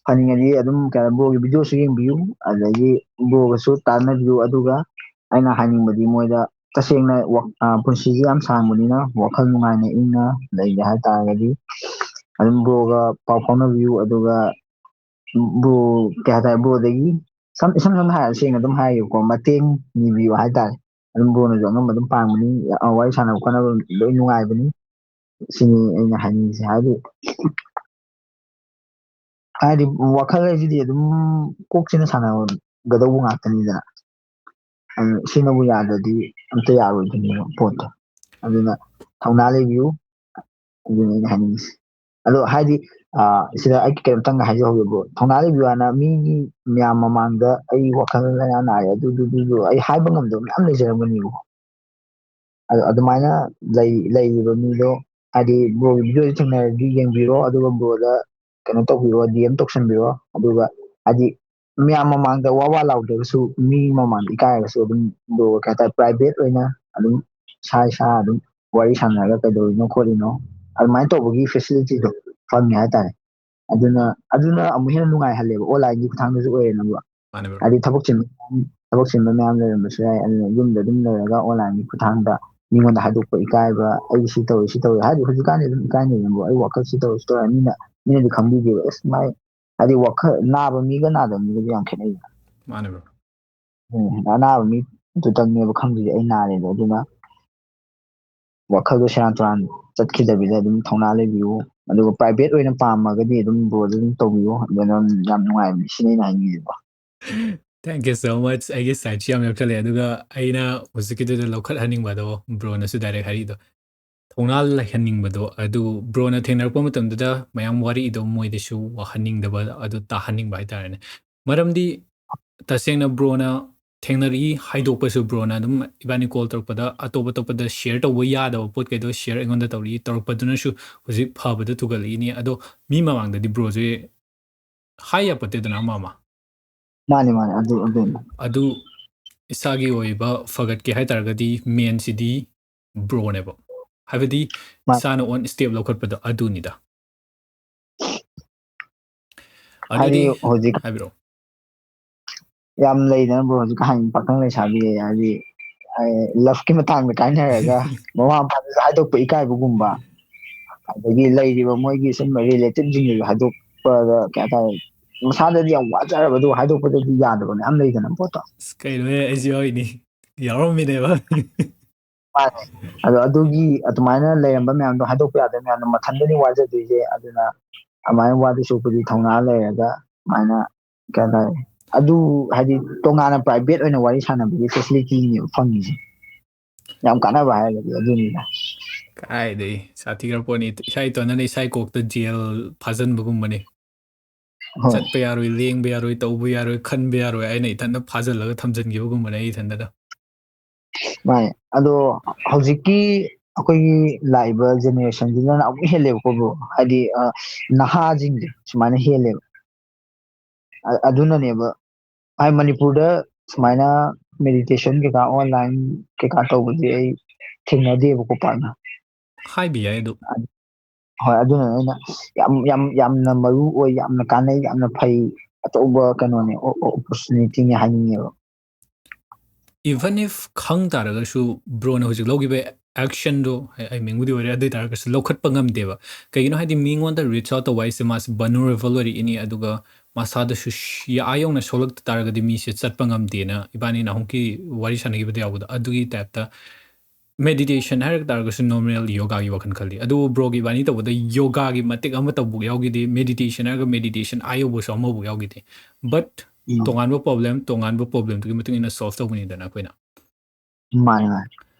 ꯐꯅꯤꯡꯉꯗꯤ ꯑꯗꯨꯝ ꯀꯩ ꯍꯥꯏ-, ꯕ꯭ꯔꯣꯒꯤ ꯚꯤꯗꯤꯑꯣꯁꯨ ꯌꯦꯡꯕꯤꯌꯨ, ꯑꯗꯒꯤ ꯕ꯭ꯔꯣꯒꯁꯨ ꯇꯥꯟꯅꯕꯤꯌꯨ꯫ ꯑꯗꯨꯒ ꯑꯩꯅ ꯍꯥꯏꯅꯤꯡꯕꯗꯤ ꯃꯣꯏꯗ ꯇꯁꯦꯡꯅ ꯋꯥ-, ꯑ, ꯄꯨꯟꯁꯤꯁꯤ ꯌꯥꯝ ꯁꯥꯡꯕꯅꯤꯅ ꯋꯥꯈꯜ ꯅꯨꯡꯉꯥꯏꯅ ꯏꯪꯅ ꯂꯩꯒꯦ ꯍꯥꯏ ꯇꯥꯔꯒꯗꯤ ꯑꯗꯨꯝ ꯕ꯭ꯔꯣꯒ ꯄꯥꯎ ꯐꯥꯎꯅꯕꯤꯌꯨ꯫ ꯑꯗꯨꯒ ꯕ꯭ꯔꯣ, ꯀꯩ ꯍꯥꯏꯇꯥꯔꯦ, ꯕ꯭ꯔꯣꯗꯒꯤ ꯁꯝ-, ꯏꯁꯝ ꯁꯝꯅ ꯍꯥꯏꯔ-, ꯁꯦꯡꯅ ꯑꯗꯨꯝ ꯍꯥꯏꯔꯒꯦꯀꯣ, ꯃꯇꯦꯡ ꯅꯤꯕꯤꯌꯨ ꯍꯥꯏꯇꯥꯔꯦ꯫ ꯑꯗꯨꯝ ꯕ꯭ꯔꯣꯅꯁꯨ ꯑꯉꯝꯕ ꯑꯗꯨꯝ ꯄꯥꯡꯕꯅꯤ, ꯑ, ꯋꯥꯔꯤ ꯁꯥꯟꯅꯕ ꯈꯣꯠꯅꯕ ꯂꯣꯏ ꯅꯨꯡꯉꯥꯏꯕꯅꯤ꯫ ꯁꯤꯅꯤ ꯑꯩꯅ ꯍꯥꯏꯅꯤꯡꯉꯤꯁꯦ꯫ ꯍꯥꯏꯗꯤ, ꯍꯥꯏꯗꯤ ꯋꯥꯈꯜ ꯍꯥꯏꯁꯤꯗꯤ ꯑꯗꯨꯝ ꯀꯣꯛꯁꯤꯅ ꯁꯥꯟꯅꯒꯗꯧꯕ ꯉꯥꯛꯇꯅꯤꯗꯅ꯫ ꯑꯗꯨ ꯁꯤꯅꯕꯨ ꯌꯥꯗ꯭ꯔꯗꯤ ꯑꯝꯇ ꯌꯥꯔꯣꯏꯗꯣꯏꯅꯦꯕ ꯄꯣꯠꯇꯣ꯫ ꯑꯗꯨꯅ ꯊꯧꯅꯥ ꯂꯩꯕꯤꯌꯨ, ꯑꯗꯨꯅꯤ ꯑꯩꯅ ꯍꯥꯏꯅꯤꯡꯉꯤꯁꯦ꯫ ꯑꯗꯣ ꯍꯥꯏꯗꯤ, ꯑ, ꯁꯤꯗ ꯑꯩ ꯀꯩꯅꯣꯝꯇꯪꯒ ꯍꯥꯏꯖꯍꯧꯒꯦ ꯕ꯭ꯔꯣ꯫ ꯊꯧꯅꯥ ꯂꯩꯕꯤꯌꯨ ꯍꯥꯏꯅ ꯃꯤꯒꯤ ꯃꯌꯥꯝ ꯃꯃꯥꯡꯗ ꯑꯩ ꯋꯥꯈꯜ ꯂꯩꯅꯥ ꯅꯥꯔꯦ, ꯑꯗꯨ, ꯑꯗꯨ, ꯑꯗꯨ, ꯑꯗꯨ, ꯑꯩ ꯍꯥꯏꯕ ꯉꯝꯗꯕ ꯃꯌꯥꯝ ꯂꯩꯖꯔꯝꯒꯅꯤꯕꯀꯣ꯫ ꯑꯗꯣ ꯑꯗꯨꯃꯥꯏꯅ ꯂꯩ-, ꯂꯩꯔꯤꯕ ꯃꯤꯗꯣ ꯍꯥꯏꯗꯤ ꯕ꯭ꯔꯣꯒꯤ ꯚꯤꯗꯤꯑꯣꯁꯦ ꯊꯦꯡꯅꯔꯗꯤ ꯌꯦꯡꯕꯤꯔꯣ, ꯑꯗꯨꯒ ꯕ꯭ꯔꯣꯗ ꯀꯩꯅꯣ ꯇꯧꯕꯤꯔꯣ, ꯗꯤ ꯑꯦꯝ ꯇꯧꯁꯟꯕꯤꯔꯣ꯫ ꯑꯗꯨꯒ ꯍꯥꯏꯗꯤ ꯃꯌꯥꯝ ꯃꯃꯥꯡꯗ ꯋꯥ ꯋꯥ ꯂꯥꯎꯗ꯭ꯔꯒꯁꯨ, ꯃꯤ ꯃꯃꯥꯡꯗ ꯏꯀꯥꯏꯔꯒꯁꯨ ꯑꯗꯨꯝ ꯕ꯭ꯔꯣ ꯀꯩ ꯍꯥꯏꯇꯥꯔꯦ, ꯄ꯭ꯔꯥꯏꯚꯦꯠ ꯑꯣꯏꯅ ꯑꯗꯨꯝ ꯏꯁꯥ ꯏꯁꯥ ꯑꯗꯨꯝ ꯋꯥꯔꯤ ꯁꯥꯟꯅꯔꯒ ꯀꯩꯗꯧꯔꯤꯅꯣ ꯈꯣꯠꯂꯤꯅꯣ ꯑꯗꯨꯃꯥꯏꯅ ꯇꯧꯕꯒꯤ ꯐꯦꯁꯤꯂꯤꯇꯤꯗꯣ ꯐꯪꯉꯦ ꯍꯥꯏꯇꯥꯔꯦ꯫ ꯑꯗꯨꯅ ꯑꯗꯨꯅ ꯑꯃꯨꯛ ꯍꯦꯟꯅ ꯅꯨꯡꯉꯥꯏꯍꯜꯂꯦꯕ, ꯑꯣꯟꯂꯥꯏꯟꯒꯤ ꯈꯨꯠꯊꯥꯡꯗꯁꯨ ꯑꯣꯏꯔꯦꯅꯀꯣ꯫ ꯃꯥꯅꯦ ꯕ꯭ꯔꯣ꯫ ꯍꯥꯏꯗꯤ ꯊꯕꯛ ꯆꯤꯟꯕ ꯊꯕꯛ ꯆꯤꯟꯕ ꯃꯌꯥꯝ ꯂꯩꯔꯝꯕꯁꯨ ꯌꯥꯏ꯫ ꯑꯗꯨꯅ ꯌꯨꯝꯗ ꯑꯗꯨꯝ ꯂꯩꯔꯒ ꯑꯣꯟꯂꯥꯏꯟꯒꯤ ꯈꯨꯠꯊꯥꯡꯗ ꯃꯤꯉꯣꯟꯗ ꯍꯥꯏꯗꯣꯛꯄ ꯏꯀꯥꯏꯕ, "ꯑꯩ ꯁꯤ ꯇꯧꯔꯤ, ꯁꯤ ꯇꯧꯔꯤ" ꯍꯥꯏꯗꯤ ꯍꯧꯖꯤꯛꯀꯥꯟꯗꯤ ꯑꯗꯨꯝ ꯏꯀꯥꯏꯅꯩꯗꯅꯀꯣ꯫ "ꯑꯩ ꯋꯥꯈꯜ ꯁꯤ ꯇꯧꯔꯤ, ꯁꯤ ꯇꯧꯔꯤ" ꯍꯥꯏ ꯃꯤꯅ, ꯃꯤꯅꯗꯤ ꯈꯪꯕꯤꯗꯦꯕ꯫ ꯑꯁ ꯃꯥꯏ ꯍꯥꯏꯗꯤ ꯋꯥꯈꯜ ꯅꯥꯕ ꯃꯤꯒ ꯅꯥꯗꯕ ꯃꯤꯒꯗꯤ ꯌꯥꯝ ꯈꯦꯠꯅꯩꯗꯅ꯫ ꯃꯥꯅꯦ ꯕ꯭ꯔꯣ꯫ ꯎꯝ, ꯑꯅꯥꯕ ꯃꯤꯗꯨꯇꯪꯅꯦꯕ ꯈꯪꯗꯣꯏꯁꯦ ꯑꯩ ꯅꯥꯔꯦꯗꯣ꯫ ꯑꯗꯨꯅ ꯋꯥꯈꯜꯗꯣ ꯁꯦꯔꯥꯟ ꯇꯨꯔꯥꯟ ꯆꯠꯈꯤꯗꯕꯤꯗ ꯑꯗꯨꯝ ꯊꯧꯅꯥ ꯂꯩꯕꯤꯌꯨ꯫ ꯑꯗꯨꯒ ꯄ꯭ꯔꯥꯏꯚꯦꯠ ꯑꯣꯏꯅ ꯄꯥꯝꯃꯒꯗꯤ ꯑꯗꯨꯝ ꯕ꯭ꯔꯣꯗ ꯑꯗꯨꯝ ꯇꯧꯕꯤꯌꯨ꯫ ꯑꯗꯨꯅ ꯌꯥꯝ ꯅꯨꯡꯉꯥꯏꯕꯅꯤ, ꯁꯤꯅꯤ ꯑꯩꯅ ꯍꯥꯏꯅꯤꯡꯉꯤꯁꯦꯀꯣ꯫ Thank you so much꯫ ꯑꯩꯒꯤ ꯁꯥꯏꯠꯁꯨ ꯌꯥꯝ ꯌꯥꯎꯁꯜꯂꯦ꯫ ꯑꯗꯨꯒ ꯑꯩꯅ ꯍꯧꯖꯤꯛꯀꯤꯗꯨꯗ ꯂꯧꯈꯠꯍꯟꯅꯤꯡꯕꯗꯣ, ꯕ꯭ꯔꯣꯅꯁꯨ ꯗꯥꯏꯔꯦꯛ ꯍꯥꯏꯔꯤꯗꯣ, ꯊꯧꯅꯥ ꯂꯩꯍꯟꯅꯤꯡꯕꯗꯣ, ꯑꯗꯨ ꯕ꯭ꯔꯣꯅ ꯊꯦꯡꯅꯔꯛꯄ ꯃꯇꯝꯗꯨꯗ ꯃꯌꯥꯝ ꯋꯥꯔꯤꯗꯣ ꯃꯣꯏꯗꯁꯨ ꯋꯥꯍꯟꯅꯤꯡꯗꯕ, ꯑꯗꯨ ꯇꯥꯍꯟꯅꯤꯡꯕ ꯍꯥꯏꯇꯥꯔꯦꯅꯦ꯫ ꯃꯔꯝꯗꯤ ꯇꯁꯦꯡꯅ ꯕ꯭ꯔꯣꯅ ꯊꯦꯡꯅꯔꯛꯏ ꯍꯥꯏꯗꯣꯛꯄꯁꯨ, ꯕ꯭ꯔꯣꯅ ꯑꯗꯨꯝ ꯏꯕꯥꯅꯤ ꯀꯣꯜ ꯇꯧꯔꯛꯄꯗ ꯑꯇꯣꯞ ꯑꯇꯣꯞꯄꯗ ꯁꯤꯌꯔ ꯇꯧꯕ ꯌꯥꯗꯕ ꯄꯣꯠꯈꯩꯗꯣ ꯁꯤꯌꯔ ꯑꯩꯉꯣꯟꯗ ꯇꯧꯔꯛꯏ, ꯇꯧꯔꯛꯄꯗꯨꯅꯁꯨ ꯍꯧꯖꯤꯛ ꯐꯕꯗ ꯊꯨꯒꯠꯂꯛꯏꯅꯤ꯫ ꯑꯗꯣ ꯃꯤ ꯃꯃꯥꯡꯗꯗꯤ ꯕ꯭ꯔꯣꯁꯦ ꯍꯥꯏ ꯌꯥꯄꯣꯠꯇꯦꯗꯅ ꯑꯃ ꯑꯃ꯫ ꯃꯥꯅꯦ, ꯃꯥꯅꯦ, ꯑꯗꯨ, ꯑꯗꯨꯅꯤ꯫ ꯑꯗꯨ ꯏꯁꯥꯒꯤ ꯑꯣꯏꯕ ꯐꯒꯠꯀꯦ ꯍꯥꯏ ꯇꯥꯔꯒꯗꯤ ꯃꯦꯟꯁꯤꯗꯤ ꯕ꯭ꯔꯣꯅꯦꯕ꯫ ꯍꯥꯏꯕꯗꯤ ꯃꯥ- ꯏꯁꯥꯅ ꯑꯣꯟ ꯁ꯭ꯇꯦꯞ ꯂꯧꯈꯠꯄꯗꯣ ꯑꯗꯨꯅꯤꯗ꯫ ꯍꯥꯏꯗꯤ ꯑꯗꯨꯗꯤ ꯍꯧꯖꯤꯛ ꯍꯥꯏꯕꯤꯔꯛꯑꯣ꯫ ꯌꯥꯝ ꯂꯩꯗꯅ ꯕ꯭ꯔꯣ, ꯍꯧꯖꯤꯛ ꯍꯥꯏ ꯄꯥꯈꯪ ꯂꯩꯁꯥꯕꯤ ꯍꯥꯏꯗꯤ ꯂꯞꯀꯤ ꯃꯇꯥꯡꯗ ꯀꯥꯏꯅꯔꯒ ꯃꯃꯥ ꯃꯄꯥꯗꯁꯨ ꯍꯥꯏꯗꯣꯛꯄ ꯏꯀꯥꯏꯕꯒꯨꯝꯕ, ꯑꯗꯒꯤ ꯂꯩꯔꯤꯕ ꯃꯣꯏꯒꯤ ꯁꯨꯝ ꯔꯤꯂꯦꯇꯤꯚꯁꯤꯡꯗꯁꯨ ꯍꯥꯏꯗꯣꯛꯄꯗ ꯀꯩ ꯍꯥꯏꯇꯥꯔꯦ, ꯃꯁꯥꯗꯗꯤ ꯌꯥꯝ ꯋꯥꯖꯔꯕ ꯑꯗꯨ ꯍꯥꯏꯗꯣꯛꯄꯗꯗꯤ ꯌꯥꯗꯕ ꯃꯌꯥꯝ ꯂꯩꯗꯅ ꯄꯣꯠꯇꯣ꯫ ꯑꯁ, ꯀꯩꯅꯣꯍꯦ, ꯑꯩꯁꯨ ꯌꯥꯎꯔꯤꯅꯤ, ꯌꯥꯎꯔꯝꯃꯤꯅꯦꯕ꯫ ꯃꯥꯅꯦ꯫ ꯑꯗꯣ ꯑꯗꯨꯒꯤ ꯑꯗꯨꯃꯥꯏꯅ ꯂꯩꯔꯝꯕ ꯃꯌꯥꯝꯗꯣ ꯍꯥꯏꯗꯣꯛꯄ ꯌꯥꯗꯕ ꯃꯌꯥꯝꯗꯣ ꯃꯊꯟꯇꯅꯤ ꯋꯥꯖꯗꯣꯏꯁꯦ꯫ ꯑꯗꯨꯅ ꯑꯗꯨꯃꯥꯏꯅ ꯋꯥꯗꯣꯏ ꯁꯔꯨꯛꯄꯨꯗꯤ ꯊꯧꯅꯥ ꯂꯩꯔꯒ ꯑꯗꯨꯃꯥꯏꯅ ꯀꯩ ꯍꯥꯏꯇꯥꯔꯦ, ꯑꯗꯨ ꯍꯥꯏꯗꯤ ꯇꯣꯉꯥꯟꯅ ꯄ꯭ꯔꯥꯏꯚꯦꯠ ꯑꯣꯏꯅ ꯋꯥꯔꯤ ꯁꯥꯟꯅꯕꯒꯤ ꯐꯦꯁꯤꯂꯤꯇꯤꯅꯦꯕ ꯐꯪꯉꯤꯁꯦ꯫ ꯌꯥꯝ ꯀꯥꯟꯅꯕ ꯍꯥꯏꯔꯒꯗꯤ ꯑꯗꯨꯅꯤꯗ꯫ ꯀꯥꯏꯗꯩ ꯁꯥꯊꯤꯈ꯭ꯔ ꯄꯣꯠꯅꯤ, ꯏꯁꯥ ꯏꯇꯣꯟꯗꯅ ꯏꯁꯥ ꯀꯣꯛꯇ ꯖꯦꯜ ꯐꯥꯖꯤꯟꯕꯒꯨꯝꯕꯅꯤ꯫ ꯍꯣꯏ꯫ ꯆꯠꯄ ꯌꯥꯔꯣꯏ, ꯂꯦꯡꯕ ꯌꯥꯔꯣꯏ, ꯇꯧꯕ ꯌꯥꯔꯣꯏ, ꯈꯟꯕ ꯌꯥꯔꯣꯏ, ꯑꯩꯅ ꯏꯊꯟꯇ ꯐꯥꯖꯤꯜꯂꯒ ꯊꯝꯖꯤꯟꯈꯤꯕꯒꯨꯝꯕꯅꯦ ꯑꯩ ꯏꯊꯟꯇꯗ꯫ ꯃꯥꯅꯦ꯫ ꯑꯗꯣ ꯍꯧꯖꯤꯛꯀꯤ ꯑꯩꯈꯣꯏꯒꯤ ꯂꯥꯛꯏꯕ ꯖꯦꯅꯦꯔꯦꯁꯟꯁꯤꯅ ꯑꯃꯨꯛ ꯍꯦꯜꯂꯦꯕꯀꯣ ꯕ꯭ꯔꯣ꯫ ꯍꯥꯏꯗꯤ ꯑ, ꯅꯍꯥꯁꯤꯡꯁꯦ ꯁꯨꯃꯥꯏꯅ ꯍꯦꯜꯂꯦꯕ꯫ ꯑ- ꯑꯗꯨꯅꯅꯦꯕ ꯍꯥꯏ ꯃꯅꯤꯄꯨꯔꯗ ꯁꯨꯃꯥꯏꯅ ꯃꯦꯗꯤꯇꯦꯁꯟ ꯀꯩꯀꯥ ꯑꯣꯟꯂꯥꯏꯟ ꯀꯩꯀꯥ ꯇꯧꯕꯁꯦ ꯑꯩ ꯊꯦꯡꯅꯗꯦꯕꯀꯣ ꯄꯥꯛꯅ꯫ ꯍꯥꯏꯕ ꯌꯥꯏ ꯑꯗꯨ꯫ ꯍꯣꯏ, ꯑꯗꯨꯅꯅꯦ ꯑꯩꯅ ꯌꯥꯝ ꯌꯥꯝ ꯌꯥꯝꯅ ꯃꯔꯨ ꯑꯣꯏ, ꯌꯥꯝꯅ ꯀꯥꯟꯅꯩ, ꯌꯥꯝꯅ ꯐꯩ, ꯑꯆꯧꯕ ꯀꯩꯅꯣꯅꯦ, ꯑꯣꯄꯣꯔꯆꯨꯅꯤꯇꯤꯅꯦ ꯍꯥꯏꯅꯤꯡꯉꯦꯕ꯫ Even if ꯈꯪ ꯇꯥꯔꯒꯁꯨ ꯕ꯭ꯔꯣꯅ ꯍꯧꯖꯤꯛ ꯂꯧꯈꯤꯕ ꯑꯦꯛꯁꯟꯗꯣ ꯑꯩ ꯃꯤꯡꯕꯨꯗꯤ ꯑꯣꯏꯔꯦ, ꯑꯗꯨ ꯑꯣꯏ ꯇꯥꯔꯒꯁꯨ ꯂꯧꯈꯠꯄ ꯉꯝꯗꯦꯕ꯫ ꯀꯩꯒꯤꯅꯣ ꯍꯥꯏꯗꯤ ꯃꯤꯉꯣꯟꯗ ꯔꯤꯆ ꯑꯥꯎꯠ ꯇꯧꯕ ꯍꯥꯏꯁꯦ ꯃꯥꯁꯦ ꯚꯜꯅꯔꯦꯕꯜ ꯑꯣꯏꯔꯛꯏꯅꯤ, ꯑꯗꯨꯒ ꯃꯁꯥꯗꯁꯨ ꯁꯤ- ꯑꯥ ꯌꯧꯅ ꯁꯣꯛꯂꯛꯇ ꯇꯥꯔꯒꯗꯤ ꯃꯤꯁꯦ ꯆꯠꯄ ꯉꯝꯗꯦꯅ ꯏꯕꯥꯅꯤ ꯅꯍꯥꯟꯃꯨꯛꯀꯤ ꯋꯥꯔꯤ ꯁꯥꯟꯅꯈꯤꯕꯗ ꯌꯥꯎꯕꯗꯣ, ꯑꯗꯨꯒꯤ ꯇꯥꯏꯞꯇ ꯃꯦꯗꯤꯇꯦꯁꯟ ꯍꯥꯏꯔꯛ ꯇꯥꯔꯒꯁꯨ ꯅꯣꯔꯃꯦꯜ ꯌꯣꯒꯥꯒꯤ ꯋꯥꯈꯜ ꯈꯜꯂꯤ꯫ ꯑꯗꯨꯕꯨ ꯕ꯭ꯔꯣꯒꯤ ꯏꯕꯥꯅꯤ ꯇꯧꯕꯗ ꯌꯣꯒꯥꯒꯤ ꯃꯇꯦꯛ ꯑꯃ ꯇꯧꯕ ꯌꯥꯎꯈꯤꯗꯦ, ꯃꯦꯗꯤꯇꯦꯁꯟ ꯍꯥꯏꯔꯒ ꯃꯦꯗꯤꯇꯦꯁꯟ ꯑꯥ ꯌꯧꯕꯁꯨ ꯑꯃꯐꯥꯎ ꯌꯥꯎꯈꯤꯗꯦ꯫ ꯕꯠ ꯎꯝ, ꯇꯣꯉꯥꯟꯕ ꯄ꯭ꯔꯣꯕ꯭ꯂꯦꯝ ꯇꯣꯉꯥꯟꯕ ꯄ꯭ꯔꯣꯕ꯭ꯂꯦꯝꯗꯨꯒꯤ ꯃꯇꯨꯡ ꯏꯟꯅ ꯁꯣꯜꯕ ꯇꯧꯕꯅꯤꯗꯅ ꯑꯩꯈꯣꯏꯅ꯫ ꯃꯥꯅꯦ ꯃꯥꯅꯦ꯫